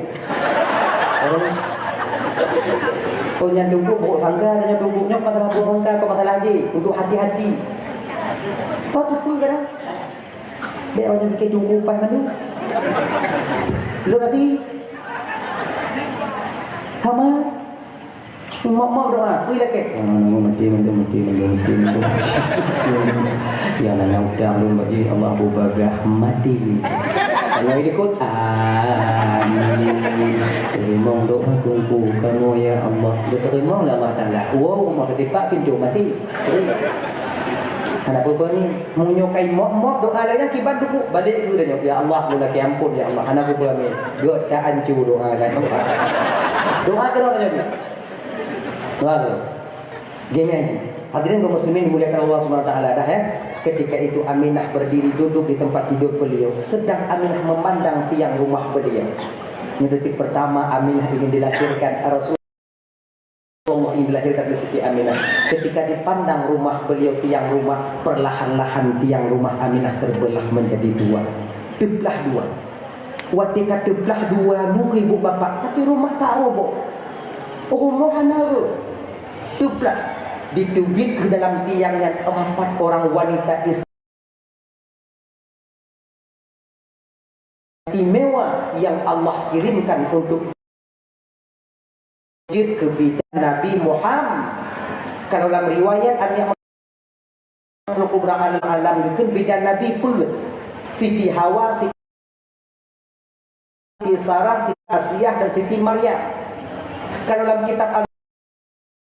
Oh, nyan Teungku, brôk sangka, nyan Teungku, nyoe masalah brôk sangka, kok masalah jih, untuk hati-hati. Soe teupeue kadang? Bèk awak nyan pike Teungku paih mandum. Lôn hati. Hama. Mok-mok doa, kui lakèe. Yang mana mau mati, mati, mati, mati, mati, mati. Yang mana utang lôn bagi Allah bubagah mati. Kalau ikut, amin. Teurimong doa Teungku kamoe ya Allah. Teurimong lah Allah Taala. Wow, mau ketipak pintu mati. Hana peue-peue ni. Meunyoe kai mok-mok doa lagèe nyan kiban Teungku, balek keu tanyoe. Ya Allah, mula kiampun ya Allah. Hana peue-peue amin. Gèt ka ancu doa kan. Doa keu doa tanyoe. Wah, gini. Hadirin kaum muslimin dimuliakan Allah Subhanahu wa taala dah ya. Ketika itu Aminah berdiri duduk di tempat tidur beliau, sedang Aminah memandang tiang rumah beliau. Ini detik pertama Aminah ingin dilahirkan, Rasulullah ingin dilahirkan oleh Siti Aminah. Ketika dipandang rumah beliau, tiang rumah, perlahan-lahan tiang rumah Aminah terbelah menjadi dua. Teublah dua. Watèe ka teublah dua nyoe ibu bapak, tapi rumah tak roboh. Rumoh hana rhot. Teublah. Diteubiet keu dalam tiang nyan empat orang wanita istimewa yang Allah kirimkan untuk jeuet keu bidan Nabi Muhammad. Kalau lam riwayat Aminah Kubra Al-Alam geukheun bidan Nabi peuet, Siti Hawa, Siti Sarah, Siti Asiah, dan Siti Maryam. Kalau lam kitab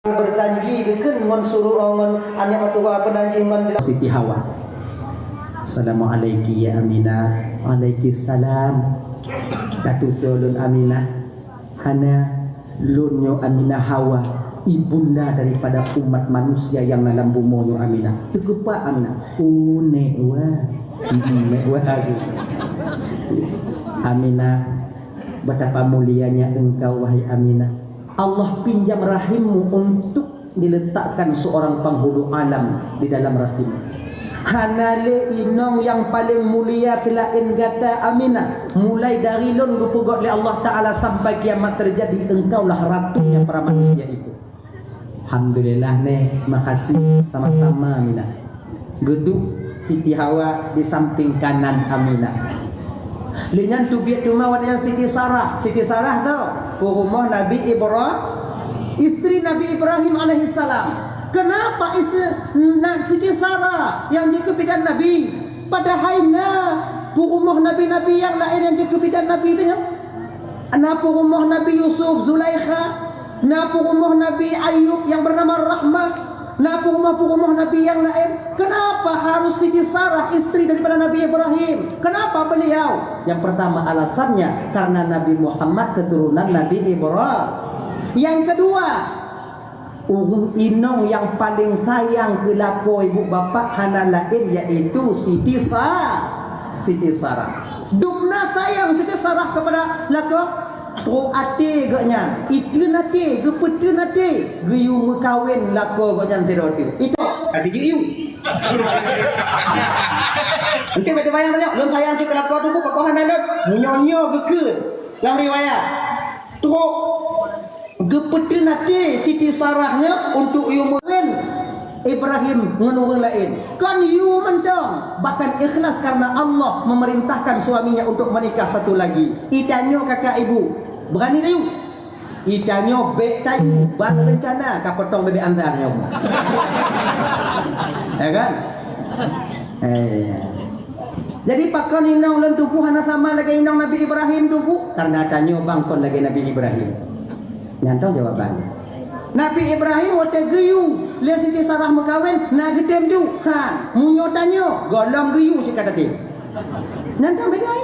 Al-Berzanji geukheun ngon suruh ngon aneuk meutuha beurjanji ngon Siti Hawa. Assalamualaikum ya Aminah. Waalaikumsalam. Datu ulôn Aminah. Hana, lôn nyoe Aminah Hawa, ibunda daripada umat manusia nyang na lam bumoe nyoe Aminah. Teukeubah Aminah. Oh, nek wah. Hmm, nek wah lagi. Aminah, betapa mulianya engkau, wahai Aminah. Allah pinjam rahimmu untuk diletakkan seorang penghulu alam di dalam rahim. Hana lé inong nyang paleng mulia seulaén gata Aminah. Mulai dari lôn geupeugöt lé Allah Taala sampai kiamat terjadi, engkaulah ratunya para manusia itu. Alhamdulillah neh, makasih sama-sama Aminah. Geuduek Siti Hawa di samping kanan Aminah. Lé nyan teubiet teuma watèe nyan Siti Sarah. Siti Sarah tu peurumoh Nabi Ibra-, istri Nabi Ibrahim alaihissalam. Kenapa istri na-, Siti Sarah nyang jeuet keu bidan Nabi? Padahai na peurumoh nabi-nabi nyang laén nyang jeuet keu bidan Nabi tu nyoe. Na peurumoh Nabi Yusuf, Zulaikha, na peurumoh Nabi Ayub nyang bernama Rahmah, na peurumoh-peurumoh Nabi nyang laén. Kenapa harus Siti Sarah, istri daripada Nabi Ibrahim? Kenapa beliau? Yang pertama alasannya, karena Nabi Muhammad keturunan Nabi Ibrahim. Yang kedua, ureueng inong nyang paleng sayang keu lakoe ibu bapak hana laén, yaitu Siti Sa-, Siti Sarah. Dumna sayang Siti Sarah kepada lakoe, trok até geuh nyan, iteun até, geupeuteun até, geuyue meukawen lakoe geuh nyan sidroe teuk. Itu, até geuyue. Enteuk bak teubayang tanyoe, lôn sayang cit keu lakoe Teungku, pakon hana lôn? Meunyoe nyoe geukheun lam riwayat. Trok geupeuteun até Siti Sarah nyoe untuk yue meukawen Ibrahim ngon ureueng laén. Kon yue mantong, bahkan ikhlas karena Allah memerintahkan suaminya untuk menikah satu lagi. Itanyoe kakak ibu, berani tayue? Itanyoe bèk tayue, ban rencana ka potong bebek anda nyoe. Ya kan? Eh. Jadi pakon inong lôn Teungku hana sama lagèe inong Nabi Ibrahim Teungku? Karena tanyoe bang kon lagèe Nabi Ibrahim. Nyan toh jawaban. Nabi Ibrahim watèe geuyue lé Siti Sarah meukawen na geutem ju. Ha, meunyoe tanyoe gohlom geuyue cit ka tatem. Nyan toh beda.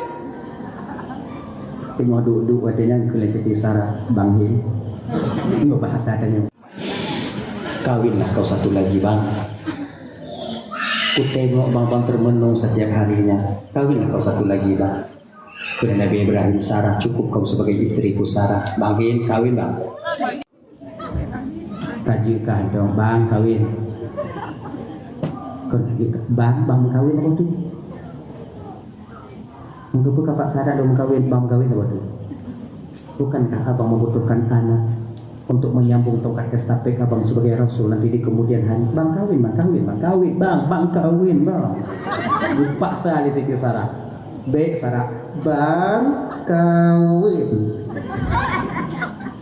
Teungoh duek-duek watèe nyan kheun lé Siti Sarah, "Bang Him, nyoe bah ata tanyoe. Kawinlah kau satu lagi, Bang. Kutengok Bang, Bang termenung setiap harinya. Kawinlah kau satu lagi, Bang." Kheun Nabi Ibrahim, "Sarah, cukup kau sebagai istriku, Sarah. Bang Him, kawin, Bang." Ka jeuet kah dong, "Bang, kawin." Kon ka jeuet kah, "Bang, bang meukawen apa tu?" Mengapa kapak syarat lôn meukawen, bang meukawen apa tu? Bukankah abang membutuhkan anak untuk menyambung tongkat estafet abang sebagai rasul nanti di kemudian hari? Bang kawin, bang kawin, bang kawin, bang, bang kawin, bang. Dipaksa lé Siti Sarah. Bèk Sarah, bang kawin.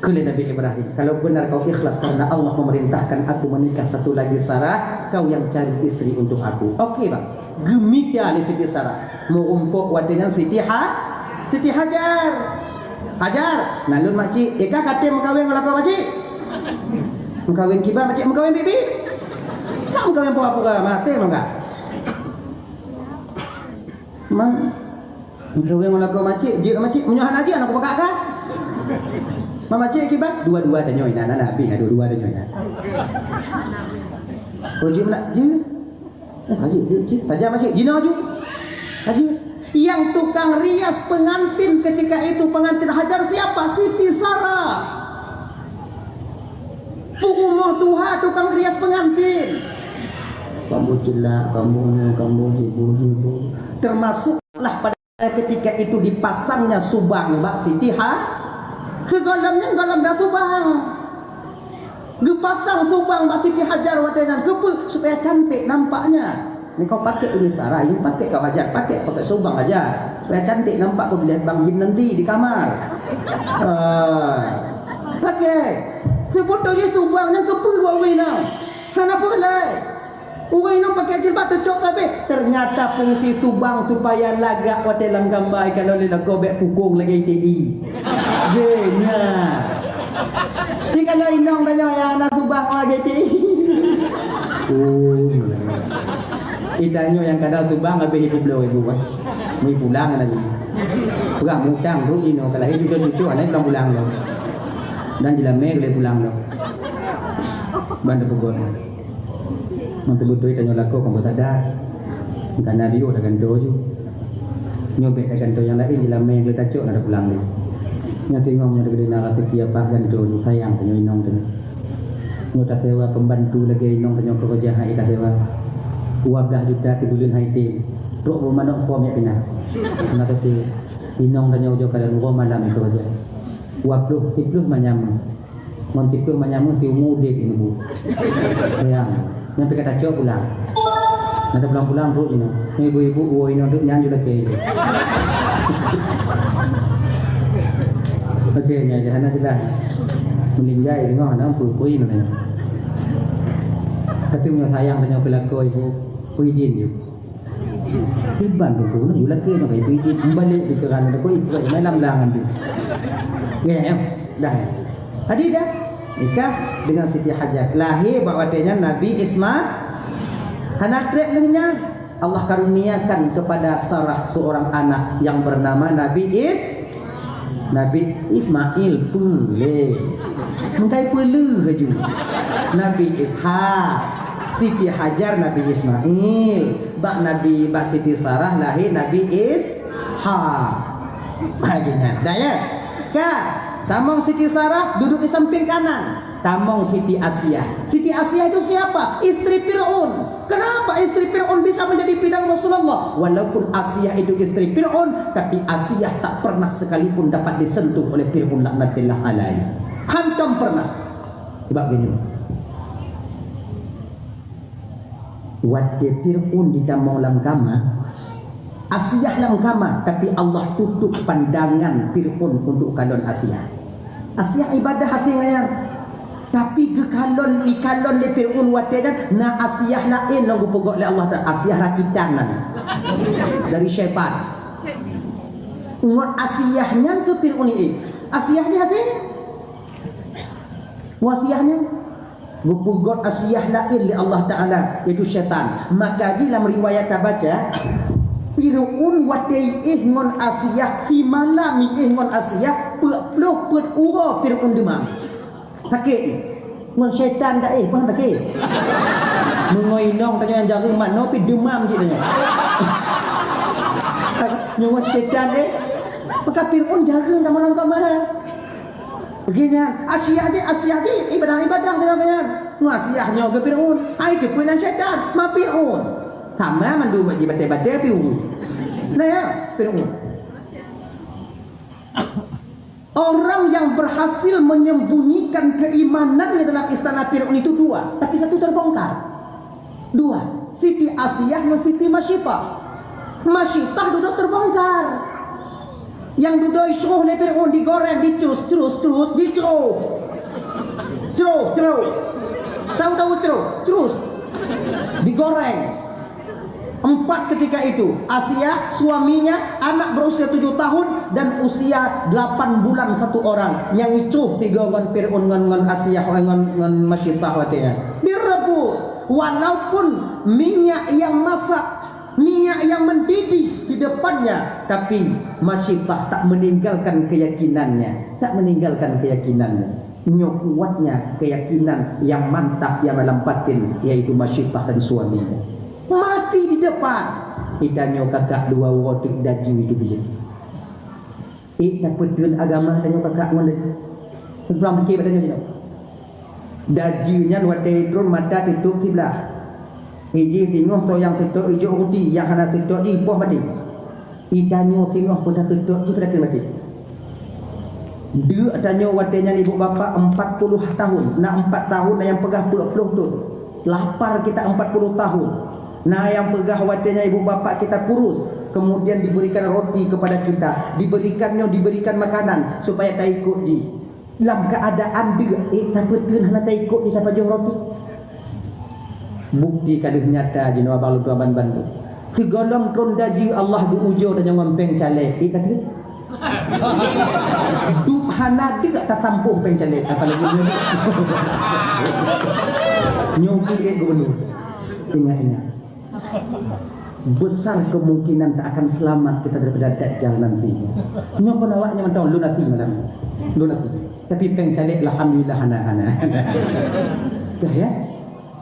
Kheun lé Nabi Ibrahim, "Kalau benar kau ikhlas karena Allah memerintahkan aku menikah satu lagi Sarah, kau yang cari istri untuk aku." Oke, Bang. Geumita lé Siti Sarah. Meurumpok watée nyan Siti Ha-, Siti Hajar. "Hajar, na lôn makcik, ék ka katem meukawen ngon lakoe makcik?" "Meukawen kiban makcik?" "Meukawen bibi." "Ka meukawen pura-pura, maté mangga." "Man, meukawen ngon lakoe makcik, jeuet makcik, meunyoe hana jeuet, aneuk peugah ka." "Man makcik kiban?" "Dua-dua tanyoe inan, na, na, habéh dua-dua tanyoe inan." "Oh, jeuet meunan?" "Jeuet." "Oh, jeuet, jeuet, jeuet." "Tajam makcik, jinoe ju." "Jeuet." Yang tukang rias pengantin ketika itu, pengantin Hajar siapa? Siti Sarah. Peurumoh tuha tukang rias pengantin. Kamoe ceulak, kamoe nyoe, kamoe jibu-jibu. Termasuklah pada ketika itu dipasangnya subang bak Siti Ha-, sigohlom nyan gohlom na subang. Geupasang subang bak Siti Hajar watée nyan. Keupeue? Supaya cantik nampaknya. Ni kau pakai ini Sarah, ini pakai kau Hajar, pakai, pakai subang Hajar. Supaya cantik nampak kau dilihat Bang Jim nanti di kamar. Ah. Pakai. Sebetulnya subang nyan keupeue bak ureueng inong? Hana peue lé. Ureueng inong pakai jilbab teucok sabe. Ternyata fungsi subang supaya lagak watée lam gamba, kalau lé lakoe bék pukong lagée I T I. Geuh nyan. Tapi kalau inong tanyoe nyang hana subang lagée I T I. Oh, iya. Ih, tanyoe nyang kada subang habéh ibu bloe ibu, eh. Mui pulang lagi. Peugah mutang tu inoe, kalau itu cucu aneuk pulang-pulang tu. Dan jilamé keu lé pulang tu. Ban teupeugot. Mantong beutôi tanyoe lakoe kon beusada. Ka na biôh tagantoe ju. Nyoe bék tagantoe nyang laén, jilamé gleh tacok na tapulang lé. Nyoe singoh nyoe teukeudeh na raseuki apa gantoe ju, sayang tanyoe inong tanyoe. Nyoe tasewa pembantu lagée inong tanyoe keureuja hai tasewa. Dua blah juta sibuleuen hai tem. Trok beumanok pom jak pinah. Na tapi inong tanyoe ujoe kadang uroe malam keureuja. Dua ploh, siplôh manyam. Ngon tipeue manyam siumu udeb ibu. Sayang, nyang pih ka tacok pulang. Nada pulang-pulang trok inoe. Ibu-ibu uwoe inoe dek nyan ju lakée. Oke, nyan je hana jeulaih. Meuninggai teungoh hana peue-peue inoe. Tapi meunyoe sayang tanyoe keu lakoe ibu, peue idin ju. Kiban tu keunoe, yue lakée nyoe kai peuidin, meubalek di keuran nyoe, koi peuet malam lam ngan tu. Ya, ya, dah. Tadi dah nikah dengan Siti Hajar. Lahé bak watée nyan Nabi Isma-, hana treb lheueh nyan, Allah karuniakan kepada Sarah seorang anak yang bernama Nabi Is-, Nabi Ismail peulé. Meukai peulé laju. Nabi Ishak, Siti Hajar Nabi Ismail, bak Nabi, bak Siti Sarah lahé Nabi Ishak. Lagée nyan. Dah ya? Ka, tamong Siti Sarah duduk di samping kanan. Tamong Siti Asiah. Siti Asiah itu siapa? Istri Fir'aun. Kenapa istri Fir'aun bisa menjadi bidan Rasulullah? Walaupun Asiah itu istri Fir'aun, tapi Asiah tak pernah sekalipun dapat disentuh oleh Fir'aun laknatillah alaih. Hantom pernah. Sebab gini. Watée Fir'aun ditamong lam kama, Asiah lam kama, tapi Allah tutup pandangan Fir'aun untuk kalon Asiah. Asiah ibadah hati nyan. Tapi geukalon, ikalon lé Fir'aun watée nyan, na Asiah laén lom geupeugot lé Allah Taala, Asiah rakitan nan dari syaitan. Ngon Asiah nyan keu Fir'aun ié. Asiah di hati. Wasiah nyan. Geupeugot Asiah laén lé Allah Taala, yaitu syaitan. Maka jih lam riwayat tabaca, Fir'aun watée iéh ngon Asiah, simalam iéh ngon Asiah, peuet ploh peuet uroe Fir'aun deumam. Sakét. Ngon syaitan dak éh, pah sakét. Meungon inong tanyoe nyang jareueng manoe pih deumam cit tanyoe. Nyoe ngon syaitan éh. Maka Fir'aun jareueng tamong lam kama. Begitu nyan, Asiah jih, Asiah jih, ibadah-ibadah dalam nyan. Ngon Asiah nyoe keu Fir'aun, ai keupeue nan syaitan, ma Fir'aun. Sama mandum bak jibatai-batai piu. Nah ya, Fir'aun. Orang yang berhasil menyembunyikan keimanannya dalam istana Fir'aun itu dua, tapi satu terbongkar. Dua, Siti Asiah ngon Siti Masyitah. Masyitah dudoe terbongkar. Nyang dudoe sroh lé Fir'aun, digoreng, dicrus, crus, crus, dicrus. Crus, crus. Tahu-tahu crus, crus. Digoreng. Empat ketika itu, Asia, suaminya, anak berusia tujuh tahun, dan usia delapan bulan satu orang. Nyang icrus tiga ngon Fir'aun, ngon, ngon Asia, ngon, ngon Masyitah watée nyan. Direbus. Walaupun minyak yang masak, minyak yang mendidih di depannya, tapi Masyitah tak meninggalkan keyakinannya, tak meninggalkan keyakinannya. Nyoe kuatnya keyakinan yang mantap yang dalam batin, yaitu Masyitah dan suaminya. Mati di depan. Itanyoe kakak dua woe teuk daji itu dia. Eh, tapeuteun agama tanyoe kakak ngon laju. Kurang pikir bak tanyoe jinoe. Daji nyan watée tron mata tutup siblah. Iji singoh toh nyang seutôt ijok ruti, nyang hana seutôt jih poh maté. Itanyoe singoh peue taseutôt jih peue tateun maté. Deuk tanyoe watée nyan ibu bapak empat puluh tahun, na empat tahun na nyang peugah peuet ploh thon. Lapar kita empat puluh tahun. Na nyang peugah watée nyan ibu bapak kita kurus, kemudian diberikan roti kepada kita, diberikan nyoe, diberikan makanan supaya taikot jih. Lam keuadaan deuk, eh, tapeuteun hana taikot jih tapajoh roti. Bukti ka deuh nyata jinoe abang lôn tuan ban-ban tu. Sigohlom tron daji Allah geuujoe tanyoe ngon péng caleg, eh, ka deuh. Dub hana deuk tatampoh péng caleg, apalagi nyoe. Nyoe keu gubernur. Ingat-ingat. Besar kemungkinan tak akan selamat kita daripada Dajjal nanti. Nyoe pun awak nyoe mantong lun hati malam. Lun hati. Tapi péng caleg alhamdulillah hana, hana, hana. Dah ya?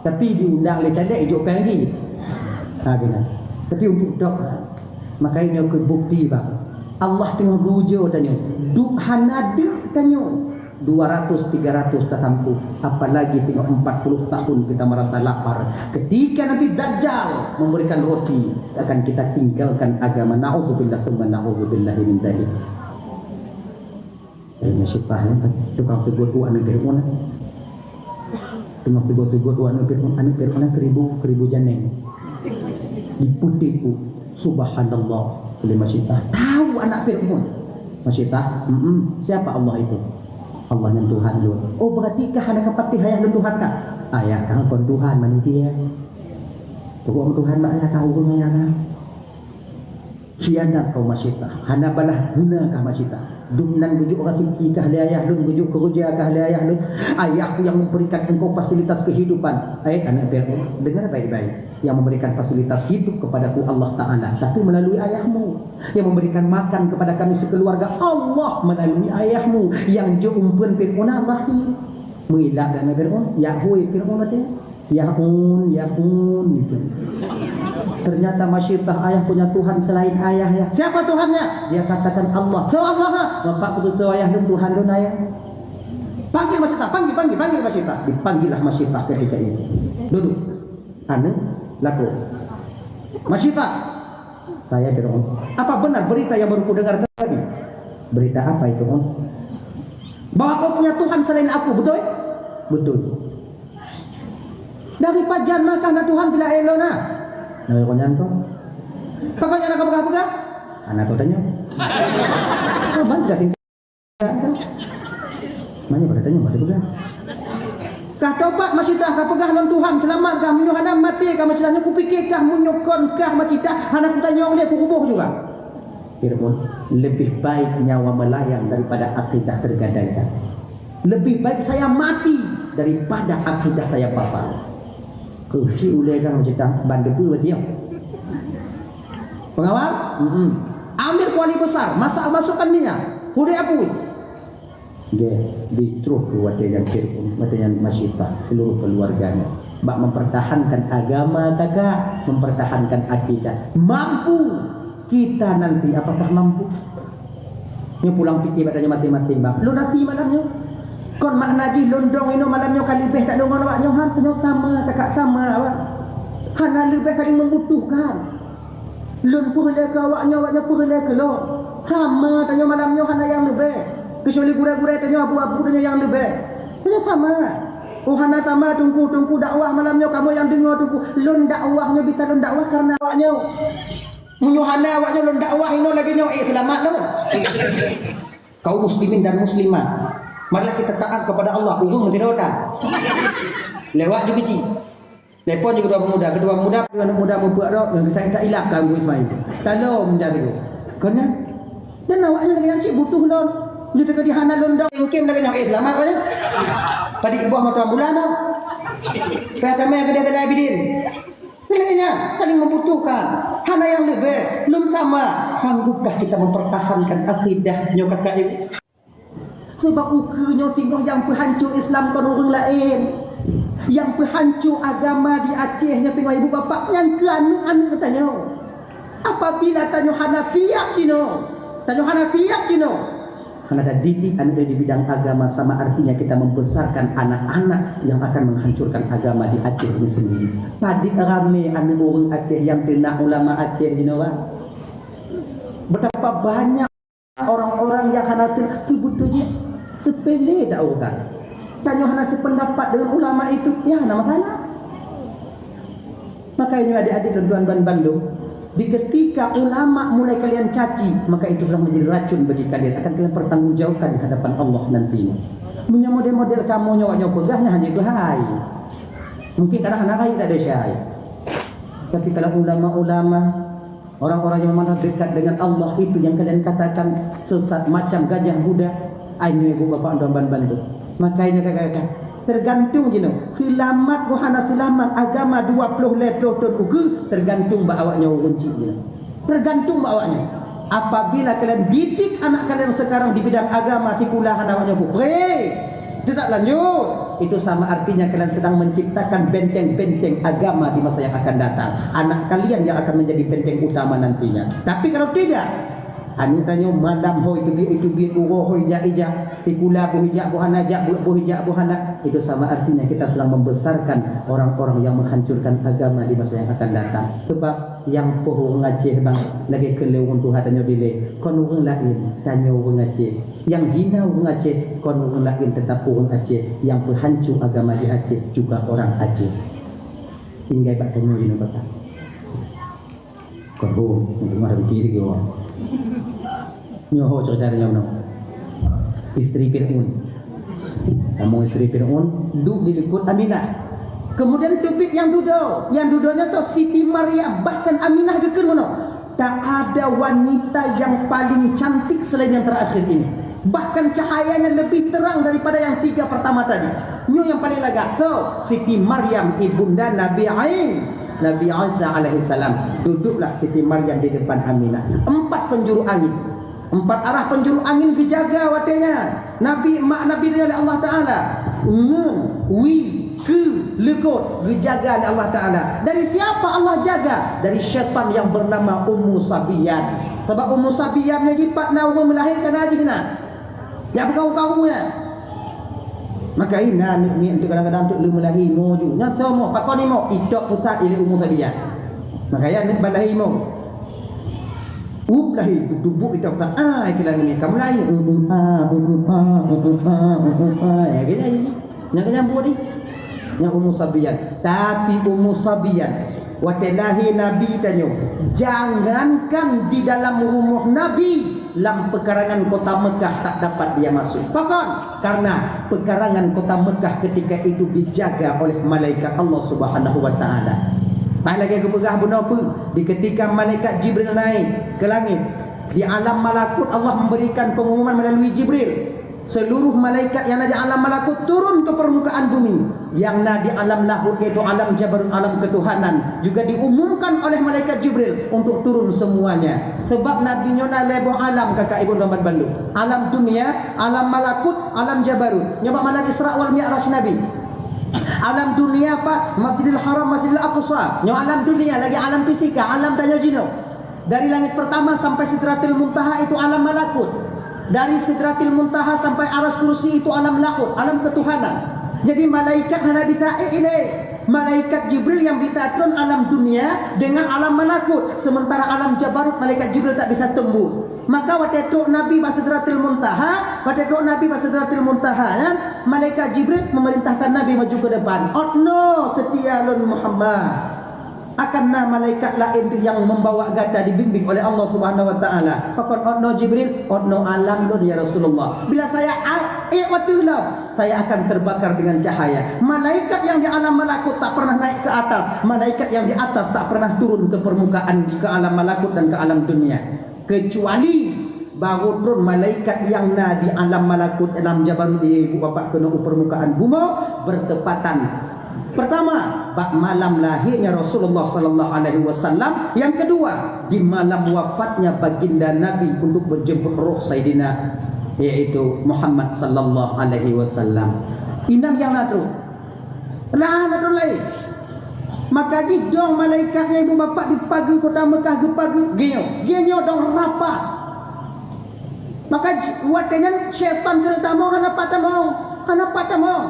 Tapi diundang lé caleg ijok péng jih. Ha, benar. Tapi untuk dok, makanya nyoe keu bukti bah. Allah teungoh geuujoe tanyoe. Dub hana deuk tanyoe. Dua ratus, tiga ratus tatampoh, apalagi tengok empat puluh tahun kita merasa lapar. Ketika nanti Dajjal memberikan roti, akan kita tinggalkan agama. Naudzubillah, tsumma naudzubillah min dzalik. Ini sifahnya kan, tukang sebut, "Oh, anak Fir'aun." Tengok tegur-tegur dua aneuk Fir'aun, aneuk Fir'aun nyan keu ribu, keu ribu janeng. Dipeutik, subhanallah, oleh Masyitah. Tahu anak Fir'aun. Masyitah, "Mm-mm, siapa Allah itu?" "Allah nyan Tuhan lôn." "Oh, berarti kah hana kapatéh ayah lôn Tuhan kah?" "Ayah kah kon Tuhan, manusia." "Pokok Tuhan mak ayah kah, ureueng ayah kah?" Khianat kah Masyitah, hana balaih guna kah Masyitah. Dum nan geujok raseuki kah lé ayah lôn, geujok keureuja kah lé ayah lôn. Ayahku yang memberikan engkau fasilitas kehidupan. Hai anak Fir'aun, dengar baik-baik. Yang memberikan fasilitas hidup kepadaku Allah Ta'ala, tapi melalui ayahmu. Yang memberikan makan kepada kami sekeluarga Allah melalui ayahmu. Yang jok umpeuen Fir'aun Allah cit. Meuilak dan Fir'aun, ya hui Fir'aun ada. Ya'un, Ya'un, gitu. Ternyata Masyitah ayah punya Tuhan selain ayah, ya. Siapa Tuhannya? Dia katakan Allah. So Allah, ha? Bapak betul ayah lôn, Tuhan lôn ayah. Panggil Masyitah, panggil, panggil, panggil Masyitah. Dipanggillah Masyitah ketika itu. Duduk. Anu, laku. Masyitah, saya Fir'aun. Apa benar berita yang baru kudengar tadi? Berita apa itu, Om? Bahwa kau punya Tuhan selain aku, betul? Betul. Dari pajan maka na Tuhan tidak elok na? Nah, kau nyanto. Pakon nyang ka peugah-peugah? Anak kau tanya. Kau bangga tinggal. Mana pada tanya, pada peugah. Kah tobat Masyitah, kah peugah lôn Tuhan, selamat kah, meunyoe hana maté kah Masyitah, nyoe kupikir kah, meunyoe kon kah Masyitah, hana kutanyong lé, kukuboh juga. Fir'aun, lebih baik nyawa melayang daripada akidah tergadaikan. Lebih baik saya mati daripada akidah saya batal. Keuci ulée kang cerita ban debu berarti ya. Pengawal? Hmm. Ambil kuali besar, masak masukkan minyak. Udah apui. Dia ditruk ke watée nyan Fir'aun, watée nyan Masyitah, seluruh keluarganya. Bak mempertahankan agama kakak, mempertahankan akidah. Mampu kita nanti, apakah mampu? Nyoe pulang pikir bak tanyoe maséng-maséng, bang. Lôn hati malam nyoe. Kon makna jih lôn dong inoe malam nyoe ka leubeh that lôn ngon awak nyoe, han, nyoe sama, kakak sama, awak. Hana leubeh saling membutuhkan. Lôn peureulée keu awak nyoe, awak nyoe peureulée keu lôn. Sama tanyoe malam nyoe hana nyang leubeh. Keucuali gurée-gurée tanyoe, abu-abu tanyoe nyang leubeh. Tanyoe sama. Oh, hana sama, Teungku, Teungku dakwah malam nyoe, kamoe nyang deungoe, Teungku. Lôn dakwah nyoe, bisa lôn dakwah karena awak nyoe. Meunyoe hana awak nyoe lôn dakwah inoe lagèe nyoe, eh, seulamat lôn. Kaum muslimin dan muslimat, marilah kita taat kepada Allah, ureueng sidroe that. Lewat juga cit. Telepon juga dua pemuda, kedua pemuda, aneuk muda mupeuk rot, ngon kita, kita ilap ka Abu Ismail. Talom jari. Kena. Dan awak nyoe lagèe nyan cit butuh lom. Dia teuka di hana lôn dong. Mungkin lagèe nyoe, eh, seulamat awak nyoe. Tadi iboh moto ambulan tau. Payah tamè keu dia tadi Abidin. Lagèe nyan, saling membutuhkan. Hana nyang leubeh, lôn sama. Sanggupkah kita mempertahankan akidah nyoe kakak ibu? Sabab ukeue nyoe singoh nyang peuhanco Islam kon ureueng laén. Nyang peuhanco agama di Aceh nyoe singoh ibu bapak nyan keu aneuk-aneuk tanyoe. Apabila tanyoe hana siap jinoe, tanyoe hana siap jinoe, hana tadidik aneuk di bidang agama, sama artinya kita membesarkan anak-anak yang akan menghancurkan agama di Aceh ini sendiri. Padit ramé aneuk ureueng Aceh nyang teunak ulama Aceh jinoe, Pak. Betapa banyak orang-orang yang hana teunak, itu beutôi jih sepele dak urusan. Tanyoe hana sependapat dengan ulama itu, ya hana masalah. Maka ini adik-adik dan tuan-tuan bandum, di ketika ulama mulai kalian caci, maka itu sudah menjadi racun bagi kalian, akan kalian pertanggungjawabkan di hadapan Allah nantinya. Meunyoe model-model kamoe nyoe, nyoe peugah nyan hanya keuhai. Mungkin kadang hana rai tak ada syai. Tapi kalau ulama-ulama, orang-orang yang memang dekat dengan Allah itu yang kalian katakan sesat macam gajah Buddha, ai nyoe ibu bapak dan tuan bandum. Makanya kata-kata, tergantung jinoe. Seulamat boh hana seulamat agama dua ploh lhèe ploh thôn ukeue, tergantung bak awak nyoe ureueng cit jinoe. Tergantung bak awak nyoe. Apabila kalian didik anak kalian sekarang di bidang agama, sikula hana awak nyoe, bre, tetap lanjut. Itu sama artinya kalian sedang menciptakan benteng-benteng agama di masa yang akan datang. Anak kalian yang akan menjadi benteng utama nantinya. Tapi kalau tidak, aneuk tanyoe malam hôi teubiet-teubiet, uroe hôi jak-jak, sikula boh ijak boh hana jak, buet boh ijak boh hana, itu sama artinya kita sedang membesarkan orang-orang yang menghancurkan agama di masa yang akan datang. Sebab nyang poh ureueng Aceh bang lagèe keu lé ureueng tuha tanyoe dilèe, kon ureueng laén, tanyoe ureueng Aceh. Nyang hina ureueng Aceh, kon ureueng laén, tetap ureueng Aceh. Nyang peuhanco agama di Aceh juga orang Aceh. Tinggai bak tanyoe jinoe bapak. Kon ho, deungö kiri ke orang. Nyoe ho cerita nyoe nyoe. Isteri Fir'aun. Kamoe isteri Fir'aun, duek di likot Aminah. Kemudian teubiet nyang dudoe. Nyang dudoe nyoe toh Siti Maryam, bahkan Aminah geukheun meunoe, "Tak ada wanita yang paling cantik selain yang terakhir ini. Bahkan cahayanya lebih terang daripada yang tiga pertama tadi." Nyoe nyang paling lagak. Toh, Siti Maryam ibunda Nabi Ai-, Nabi Isa alaihissalam. Duduklah Siti Maryam di depan Aminah. Empat penjuru angin. Empat arah penjuru angin geujaga watèe nyan. Nabi, mak Nabi nyan oleh Allah Taala. Ngeun, wie, keue, likot geujaga oleh Allah Taala. Dari siapa Allah jaga? Dari syaitan yang bernama Ummu Sabiyan. Sebab Ummu Sabiyan nyan jipat na ureueng meulahé ka na jih na. Nyak beukaru-karu nyan. Maka inan aneuk miet tu kadang-kadang tu lé meulahé imo ju. Nyan soe imo, pakon imo, itok pusat ilé Ummu Sabiyan. Maka ya aneuk ban lahé imo. Up lahé, dubuk itok ka, ah, ikilah ni kamu lahé. Uh, uh, ah, uh, uh, ah, uh, uh, ah. Ya, gila ini. Nyang nyambut ni. Nyang Ummu Sabiyan. Tapi Ummu Sabiyan, watèe lahé Nabi tanyoe, jangankan di dalam rumoh Nabi, lam pekarangan kota Mekah tak dapat dia masuk. Pakon? Karena pekarangan kota Mekah ketika itu dijaga oleh malaikat Allah Subhanahu wa Taala. Bah lagèe geupeugah bunoe peue, di ketika malaikat Jibril naik ke langit, di alam malakut Allah memberikan pengumuman melalui Jibril. Seluruh malaikat yang ada di alam malakut turun ke permukaan bumi. Yang na di alam lahut, yaitu alam jabarut, alam ketuhanan, juga diumumkan oleh malaikat Jibril untuk turun semuanya. Sebab Nabi nyoe na lhèe boh alam, kakak ibu dan bandum. Alam dunia, alam malakut, alam jabarut. Nyoe bak malam Isra wal Mi'raj Nabi. Alam dunia, Pak, Masjidil Haram, Masjidil Aqsa. Nyoe alam dunia, lagi alam fisika, alam tanyoe jinoe. Dari langit pertama sampai Sidratil Muntaha itu alam malakut. Dari Sidratil Muntaha sampai Aras Kursi itu alam lahut, alam ketuhanan. Jadi malaikat hana bisa ilèe. Malaikat Jibril yang bisa turun alam dunia dengan alam malakut. Sementara alam jabarut malaikat Jibril tak bisa tembus. Maka watèe trok Nabi bak Sidratil Muntaha, watèe trok Nabi bak Sidratil Muntaha nyan, malaikat Jibril memerintahkan Nabi maju ke depan. Otno setia lôn Muhammad. Akan na malaikat laén nyang membawa gata dibimbing oleh Allah Subhanahu wa Taala. Pakon, "Ôh noe Jibril?" "Ôh noe alam lôn, ya Rasulullah." "Bila saya a-, ék watèe lom, saya akan terbakar dengan cahaya." Malaikat yang di alam malakut tak pernah naik ke atas. Malaikat yang di atas tak pernah turun ke permukaan, ke alam malakut dan ke alam dunia. Kecuali baru trôn malaikat nyang na di alam malakut, alam jabarut, ibu bapak, keunoe u permukaan bumoe bertepatan. Pertama, bak malam lahirnya Rasulullah sallallahu alaihi wasallam. Yang kedua, di malam wafatnya baginda Nabi untuk menjemput roh Saidina, yaitu Muhammad sallallahu alaihi wasallam. Inan nyang na trôn. Lah, na trôn laén. Maka jidong malaikat nyang ibu bapak di pageue kota Mekah geupageue, geunyoe, geunyoe dong rapat. Maka j-, watèe nyan syaitan keuneuk tamong, hana pat tamong, hana pat tamong.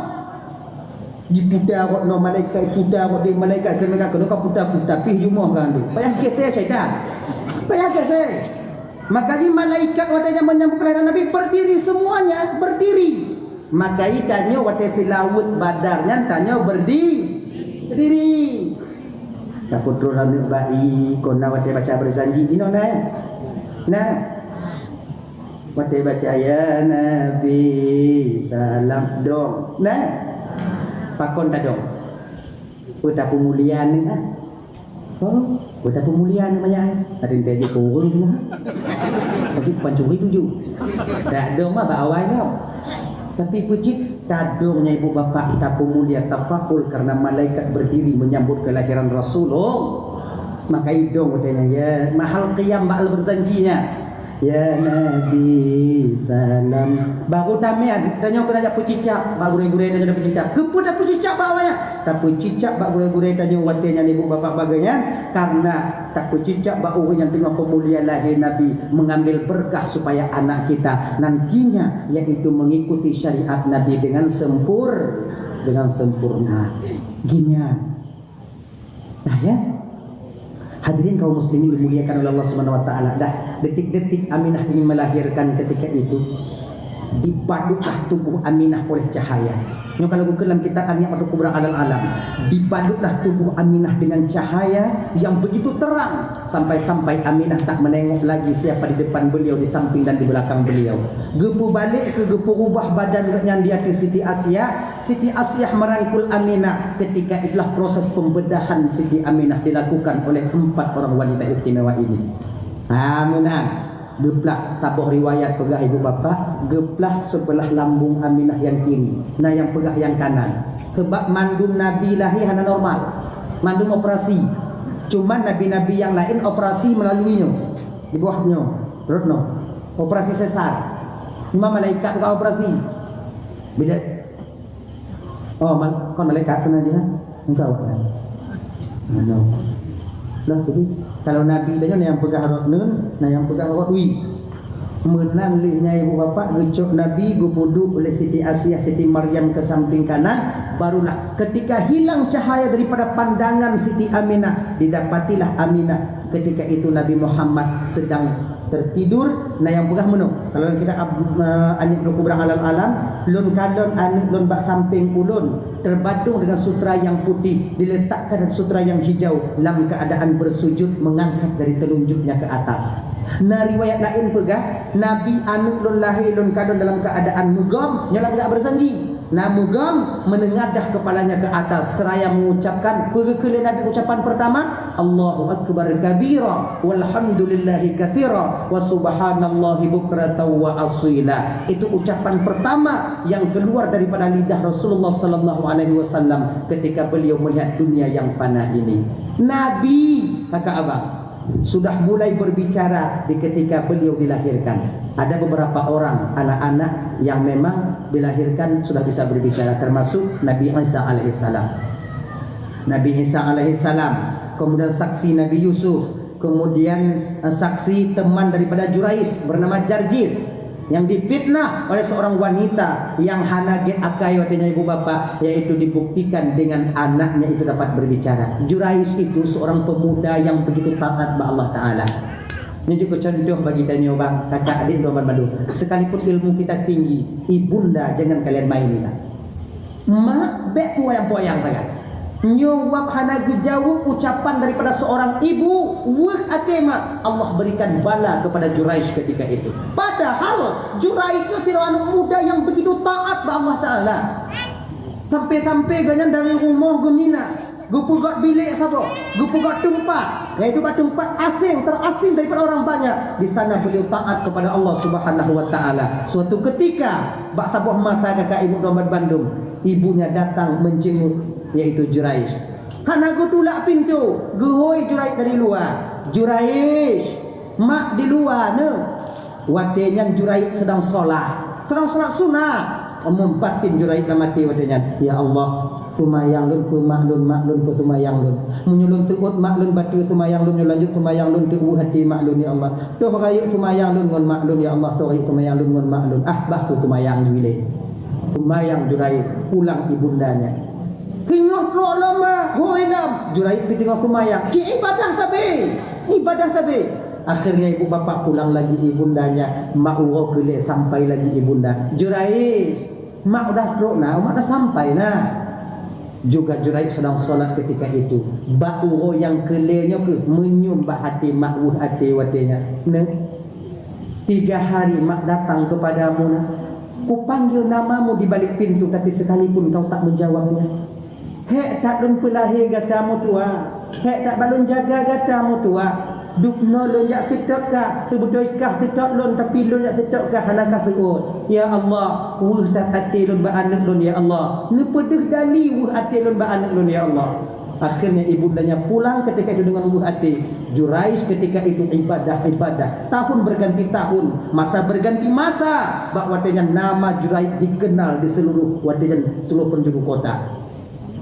Jiputa rot noe malaikat, jiputa rot deh malaikat, keuneuk, keuneuk ka puta-puta, pih jumoh kan tu. Payah gesé syaitan. Payah gesé. Maka jih malaikat watèe nyan menyambut kelahiran Nabi berdiri semuanya, berdiri. Maka tanyoe watèe seulaweuet Badar nyan tanyoe berdi-, berdiri. Tapeutrôn aneuk bayi, kon na watèe baca berjanji, inoe na, eh? Nah. Watèe baca, "Ya Nabi, salam," dong. Nah. Pakon tadong? Peue tapeumulia aneuk, ah? Oh, peue tapeumulia aneuk manyak, eh? Ada yang diajak ke ureueng tu, ha? Tapi pancuri tuju. Tak dong mah bak awai nyoe. Tapi peucit tadong nyang ibu bapak tapeumulia, tafakul karena malaikat berdiri menyambut kelahiran Rasulullah. Maka idong watèe nyan, ya, mahal qiyam bak al berjanji nyan. "Ya Nabi, salam." Baru tamè, tanyoe keuneuk jak peucicak, bak gurèe-gurèe tanyoe tapeucicak. Keupeue tapeucicak bak awaknyan? Tapeucicak bak gurèe-gurèe tanyoe watèe nyan ibu bapak bagoe nyan, karena tapeucicak bak ureueng nyang teungoh peumulia lahé Nabi, mengambil berkah supaya anak kita nantinya, yaitu mengikuti syariat Nabi dengan sempur-, dengan sempurna. Geuh nyan. Nah, ya. Hadirin kaum muslimin dimuliakan oleh Allah Subhanahu wa Taala, dah detik-detik Aminah ingin melahirkan, ketika itu dibalutlah tubuh Aminah oleh cahaya. Nyoe kalau bukan dalam kitab An-Ni'matul Kubra Alal Alam, dibalutlah tubuh Aminah dengan cahaya yang begitu terang, sampai-sampai Aminah tak menengok lagi siapa di depan beliau, di samping dan di belakang beliau. Geupeubalek keu geupeurubah badan geuh nyan di ateueh Siti Asiah, Siti Asiah merangkul Aminah. Ketika itulah proses pembedahan Siti Aminah dilakukan oleh empat orang wanita istimewa ini. Ha, meunan. Geuplah, saboh riwayat peugah ibu bapak, geuplah sebelah lambung Aminah nyang kiri, na nyang peugah nyang kanan. Sebab mandum Nabi lahé hana normal. Mandum operasi. Cuman nabi-nabi nyang laén operasi melalui nyoe. Di bawah nyoe, perut nyoe. Operasi sesar. Cuma malaikat bukan operasi. Bila Oh, mal-, kon malaikat keunan jih, ha? Engkau, kan? Ano. Lah, jadi, kalau Nabi tadi na nyang peugah rot nun, na nyang peugah rot wi. Meunan lheueh nyan ibu bapak geucok Nabi geupeuduek oleh Siti Asiah, Siti Maryam ke samping kanan, barulah ketika hilang cahaya daripada pandangan Siti Aminah, didapatilah Aminah ketika itu Nabi Muhammad sedang tertidur, na nyang peugah meunoe. Kalau dalam kitab Ab-, eh, An-Ni'matul Kubra Alal Alam, "Lôn kalon aneuk lôn bak sampéng ulôn, terbadong dengan sutra yang putih, diletakkan sutra yang hijau, lam keadaan bersujud mengangkat dari telunjuknya ke atas." Na riwayat laén peugah, "Nabi, aneuk lôn lahé lôn kalon dalam keadaan meugom, nyoe lam keadaan berjanji." Na meugom, menengadah kepalanya ke atas seraya mengucapkan, peue geukheun lé Nabi ucapan pertama, "Allahu akbar kabira, walhamdulillahi katsira, wa subhanallahi bukratan wa asila." Itu ucapan pertama yang keluar daripada lidah Rasulullah sallallahu alaihi wasallam ketika beliau melihat dunia yang fana ini. Nabi, kakak abang, sudah mulai berbicara di ketika beliau dilahirkan. Ada beberapa orang anak-anak yang memang dilahirkan sudah bisa berbicara, termasuk Nabi Isa alaihissalam. Nabi Isa alaihissalam, kemudian saksi Nabi Yusuf, kemudian, eh, saksi teman daripada Jurais bernama Jarjis yang difitnah oleh seorang wanita yang hana gét akai watèe nyan ibu bapak, yaitu dibuktikan dengan anaknya itu dapat berbicara. Jurais itu seorang pemuda yang begitu taat bak Allah Taala. Nyoe jeuet keu contoh bagi tanyoe bang, kakak adik tuan bandum. Sekalipun ilmu kita tinggi, ibunda jangan kalian main-main. Mak bèk poyang-poyang sagai. Nyoe wab hana geujaweueb ucapan daripada seorang ibu, weueh até mak, Allah berikan bala kepada Juraij ketika itu. Padahal Juraij nyoe sidroe aneuk muda nyang begitu taat bak Allah Taala. Sampai-sampai gobnyan dari rumoh geumina, geupeugöt bilék saboh, geupeugöt teumpat, yaitu bak teumpat asing, terasing daripada orang banyak. Di sana beliau taat kepada Allah Subhanahu wa Taala. Suatu ketika, bak saboh masa, kakak ibu dan bandum, ibunya datang menjenguk, yaitu Juraij. Hana geutulak pintoe, geuhôi Juraij dari luwa. "Juraij, mak di luwa neuh." Watée nyan Juraij sedang solat. Sedang solat sunat. Among batin Juraij lam até watée nyan, "Ya Allah, seumayang lôn keu mak lôn, mak lôn keu seumayang lôn. Meunyoe lôn teuôt mak lôn bateue seumayang lôn, nyoe lanjut seumayang lôn teuk weueh até mak lôn, ya Allah. Toh rayeuk seumayang lôn ngon mak lôn, ya Allah, toh rayeuk seumayang lôn ngon mak lôn. Ah, bah keu seumayang ilée." Seumayang Juraij, pulang ibundanya. Teungoh trok lom, hôi lom. Juraij pih teungoh seumayang. Cit ibadah sabe. Ibadah sabe. Akhirnya ibu bapak pulang lagi ibundanya. Mak uroe keu lhée sampai lagi ibunda. "Juraij, mak udah trok na, mak udah sampai na." Juga Juraij sedang solat ketika itu. Bak uroe nyang keu lhée nyoe keuh meunyum bak até mak, weueh até watée nyan. Neuh. Tiga hari mak datang kepadamu, nak. Kupanggil namamu di balik pintu, tapi sekalipun kau tak menjawabnya. Hék that lôn peulahé gata meutuwah. Hék that bak lôn jaga gata meutuwah. Dubnoe lôn jak seutôt kah, seubeutôi kah seutôt lôn, tapi lôn jak seutôt kah hana kah seuôt. Ya Allah, weueh that até lôn bak aneuk lôn, ya Allah. Neupeudeuh dali weueh até lôn bak aneuk lôn, ya Allah. Akhirnya ibundanya pulang ketika itu dengan weueh até. Juraij ketika itu ibadah-ibadah. Tahun berganti tahun, masa berganti masa. Bak watée nyan nama Juraij dikenal di seluruh watée nyan seluruh penjuru kota.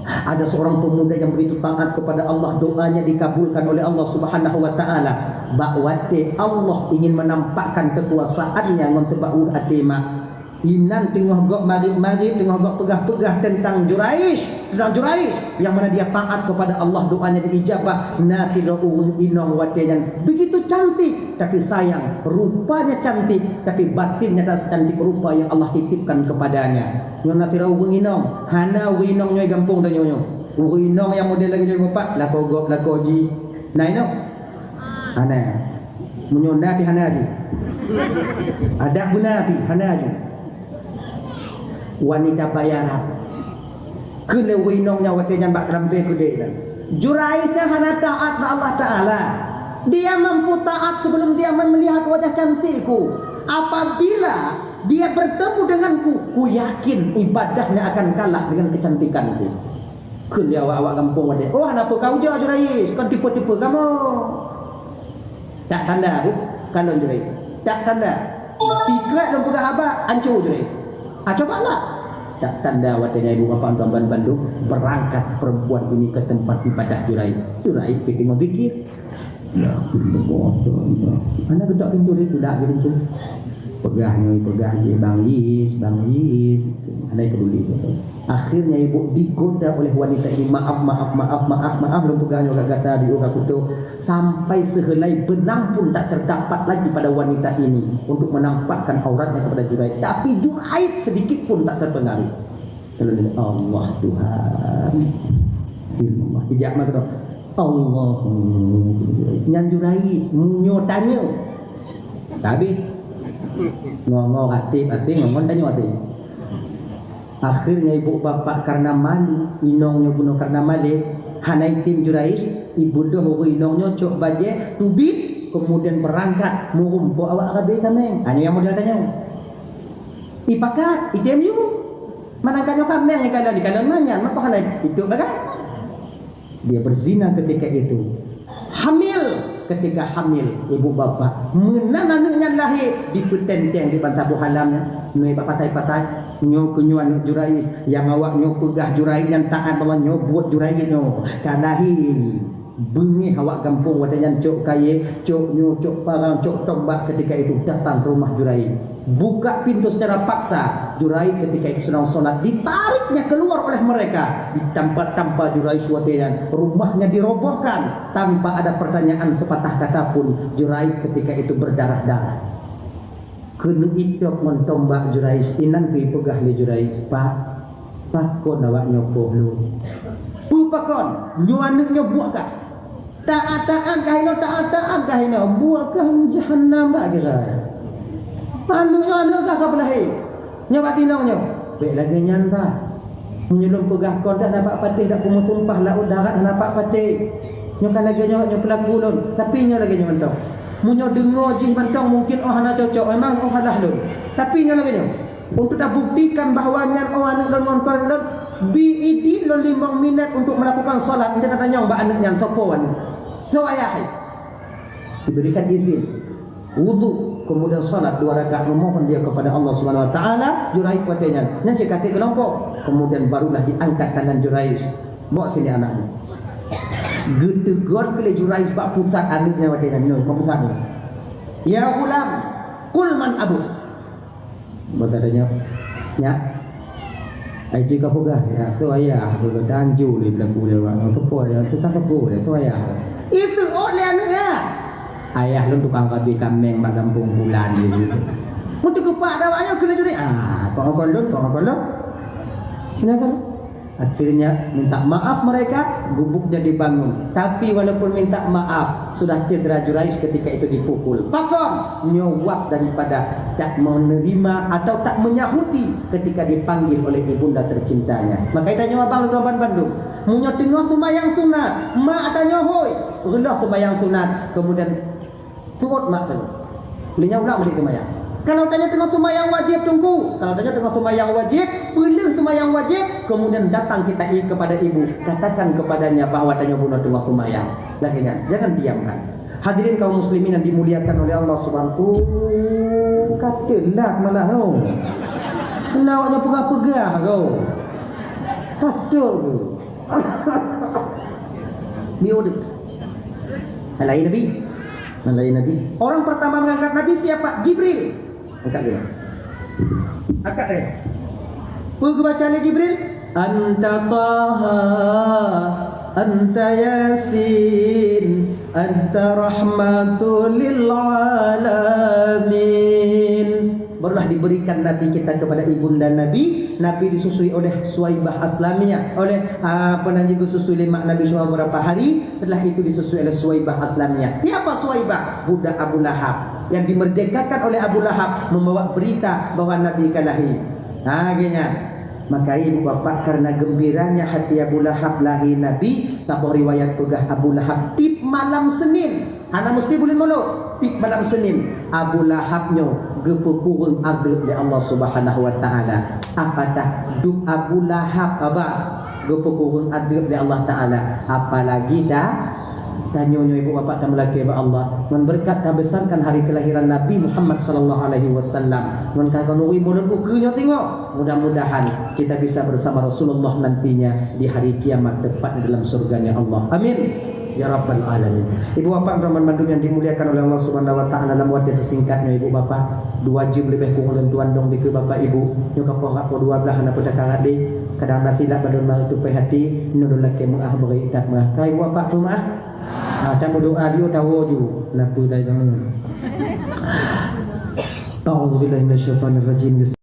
Ada seorang pemuda yang begitu taat kepada Allah, doanya dikabulkan oleh Allah Subhanahu wa Taala. Bak watée Allah ingin menampakkan kekuasaannya ngon teubak weueh até mak. Inan teungoh gok marit-marit, teungoh gok peugah-peugah tentang Juraij, tentang Juraij, yang mana dia taat kepada Allah, doanya diijabah. Na sidroe ureuëng inong watée nyan begitu cantik, tapi sayang, rupanya cantik, tapi batinnya tak secantik rupa yang Allah titipkan kepadanya. Nyoe na sidroe ureuëng inong, hana ureuëng inong nyoe gampông tanyoe nyoe. Ureuëng inong nyang model lagée nyoe bapak, lakoe gok, lakoe jih. Na inong? Hana. Meunyoe na pih hana jih. Adak beuna pih hana jih. Wanita bayaran. Keu lhée ureuëng inong nyang watée nyan bak keurampée keudeh nyan. Juraij nyan hana taat bak Allah Taala. Dia mampu taat sebelum dia melihat wajah cantikku. Apabila dia bertemu denganku, ku yakin ibadahnya akan kalah dengan kecantikanku. Kheun lé awak-awak gampông watée, "Oh, hana peue ka ujoe Juraij, kon tipe-tipe kamoe." Tak tanda, Bu, kalon Juraij. Tak tanda. Tikrek lôn peugah haba, anco Juraij. Ah, coba lah. Tak tanda watée nyan ibu bapak tuan bandum, berangkat perempuan ini ke tempat ibadah Juraij. Juraij pih teungoh zikir. Ya, anak geujak pintoe, dia tidak pintoe. Peugah nyoe, peugah jih, "Bang Is, Bang Is." Hana peduli. Akhirnya ibu digoda oleh wanita ini, "Maaf, maaf, maaf, maaf, maaf, lôn peugah nyoe gata di uroe kuto." Sampai sehelai benang pun tak terdapat lagi pada wanita ini untuk menampakkan auratnya kepada Juraij. Tapi Juraij sedikit pun tak terpengaruh. Kalau dia, "Allah Tuhan." Ilmu Allah. Ijak mah kata, "Allah." Nyan Juraij, meunyoe tanyoe. Tapi, ngo-ngo até, até, ngon tanyoe até. Akhirnya ibu bapak karena malu, inong nyoe bunoe karena malée, hana item Juraij, ibeudôh ureuëng inong nyoe cok bajée, teubiet, kemudian berangkat, meurumpok awak rabe kaméng. Ha, nyoe nyang model tanyoe. Ipakat, item yue. Mangat tanyoe kaméng ikalon, ikalon manyan, maka hana iduek lagée. Dia berzina ketika itu. Hamil, ketika hamil, ibu bapak. Meunan aneuk nyan lahé, dipeuteng-teng di bantaboh alam nyan. Nyoe bak patai-patai, nyoe keu nyoe aneuk Juraij, nyang awak nyoe peugah Juraij nyan taat, bahwa nyoe buet Juraij nyoe. Ka lahé. Beungéh awak gampông watée nyan cok kayée, cok nyoe, cok parang, cok tombak, ketika itu datang ke rumah Juraij. Buka pintu secara paksa. Juraij ketika itu sedang sholat, ditariknya keluar oleh mereka. Ditampa-tampa Juraij watée nyan, rumahnya dirobohkan. Tanpa ada pertanyaan sepatah kata pun, Juraij ketika itu berdarah-darah. Keuneuk itôb ngon tombak Juraij, inan keuh ipeugah lé Juraij, "Pak, pakon awak nyoe poh lôn?" Pakon, nyoe aneuk nyoe buet kah? Taat-taat kah inoe, taat-taat kah inoe? Buet kah jahanam bak kira. Aneuk nyoe aneuk kah ka peulahé? Nyoe bak tinong nyoe. Bèk lagèe nyan bah. Meunyoe lôn peugah kon dak na bak patéh, dak peumeusumpah laôt darat hana bak patéh. Nyoe ka lagèe nyoe, nyoe peulaku lôn. Tapi nyoe lagèe nyoe mantong. Meunyoe deungö jih mantong mungkin oh hana cocok, memang oh salah lôn. Tapi nyoe lagèe nyoe. Untuk tabuktikan bahwa nyan oh aneuk lôn ngon kon lôn, bi idin lôn limong minèt untuk melakukan salat. Ente tatanyong bak aneuk nyan, soe po aneuk? Soe ayah? Diberikan izin. Wudu, kemudian salat dua rakaat, memohon dia kepada Allah Subhanahu wa Taala, Juraij watèe nyan. Nyan cit ka trép keulompok. Kemudian barulah diangkat tangan Juraij. Bawa sini anaknya. Geuteugöt lé Juraij bak pusat aneuk nyan watèe nyan. Nyoe, bak pusat nyoe. "Ya ghulam, qul man abuk." Maka tanya, "Nyak, ai jih ka peugah, ya, soe ayah, soe tanju lé belaku lewat. Soe po, ya, soe ka soe po, ya, soe ayah." Itu oh lé aneuk ya. "Ayah lôn tukang rabe kaméng bak gampông bulan di situ." Meuteukeupak dah awak nyoe keu laju ni. Ah, kok ngokon lôn, kok ngokon lôn. Kenapa? Akhirnya minta maaf mereka, gubuknya dibangun. Tapi walaupun minta maaf, sudah cedera Juraij ketika itu dipukul. Pakon? Nyoe wab daripada tak menerima atau tak menyahuti ketika dipanggil oleh ibunda tercintanya. Maka tanyoe abang lôn bandum. Meunyoe teungoh seumayang sunat, mak tanyoe hôi, reuloh seumayang sunat, kemudian tuot mak tanyoe. Lheuh nyan ulang balik seumayang. Kalau tanyoe teungoh seumayang wajéb, Teungku, kalau tanyoe teungoh seumayang wajéb, peulheuh seumayang wajéb, kemudian datang kita i-, kepada ibu, katakan kepadanya bahwa tanyoe bunoe teungoh seumayang. Lagèe nyan, jangan diamkan. Hadirin kaum muslimin yang dimuliakan oleh Allah Subhanahu, oh, ka teulat malah, oh. Kena awak nyoe peugah-peugah, oh. Patut tu. Miudeuh. Hana lahé Nabi. Hana lahé Nabi. Orang pertama mengangkat Nabi siapa? Jibril. Angkat dia. Angkat dia. Peue geubaca lé Jibril? "Anta Taha, anta Yasin, anta rahmatul lil alamin." Barulah diberikan Nabi kita kepada ibunda Nabi. Nabi disusui oleh Suwaibah Aslamiyah, oleh, ah, apa nan jisusui lé mak Nabi selama beberapa hari. Setelah itu disusui oleh Suwaibah Aslamiyah. Siapa Suwaibah? Budak Abu Lahab yang dimerdekakan oleh Abu Lahab, membawa berita bahwa Nabi ka lahé. Ha, geuhnyan. Maka ibu bapak, karena gembiranya hati Abu Lahab lahé Nabi, saboh riwayat peugah Abu Lahab tiep malam Senin. Hana meusti buleuen Molot, tiep malam Senin, Abu Lahab nyoe geupeukureueng adeueb lé Allah Subhanahu wa Taala. Apatah duek Abu Lahab, abang, geupeukureueng adeueb lé Allah Taala. Apalagi ta-, tanyoe nyoe ibu bapak tameulakée bak Allah. Ngon beureukat tabesarkan hari kelahiran Nabi Muhammad sallallahu alaihi wasallam. Ngon ka keuneuk Molot ukeue nyoe teungoh. Mudah-mudahan kita bisa bersama Rasulullah nantinya di hari kiamat, tepatnya dalam surganya Allah. Amin. Ya Rabbal Alamin. Ibu bapak, teman-teman bandum yang dimuliakan oleh Allah Subhanahu wa Taala, lam watée sesingkat nyoe ibu bapak, dua jam lebih kurang lôn tuan dong dikeue bapak ibu. Nyoe ka poh rab poh dua blaih hana peue takarat deh. Kadang na silap bandum meutupai hati, nyoe lôn lakée meuah beri that meuah. Ka ibu bapak peue meuah? Ah, tan berdoa dia tawo ju. Napa dai kamu? A'udzubillahi minasyaitonirrajim.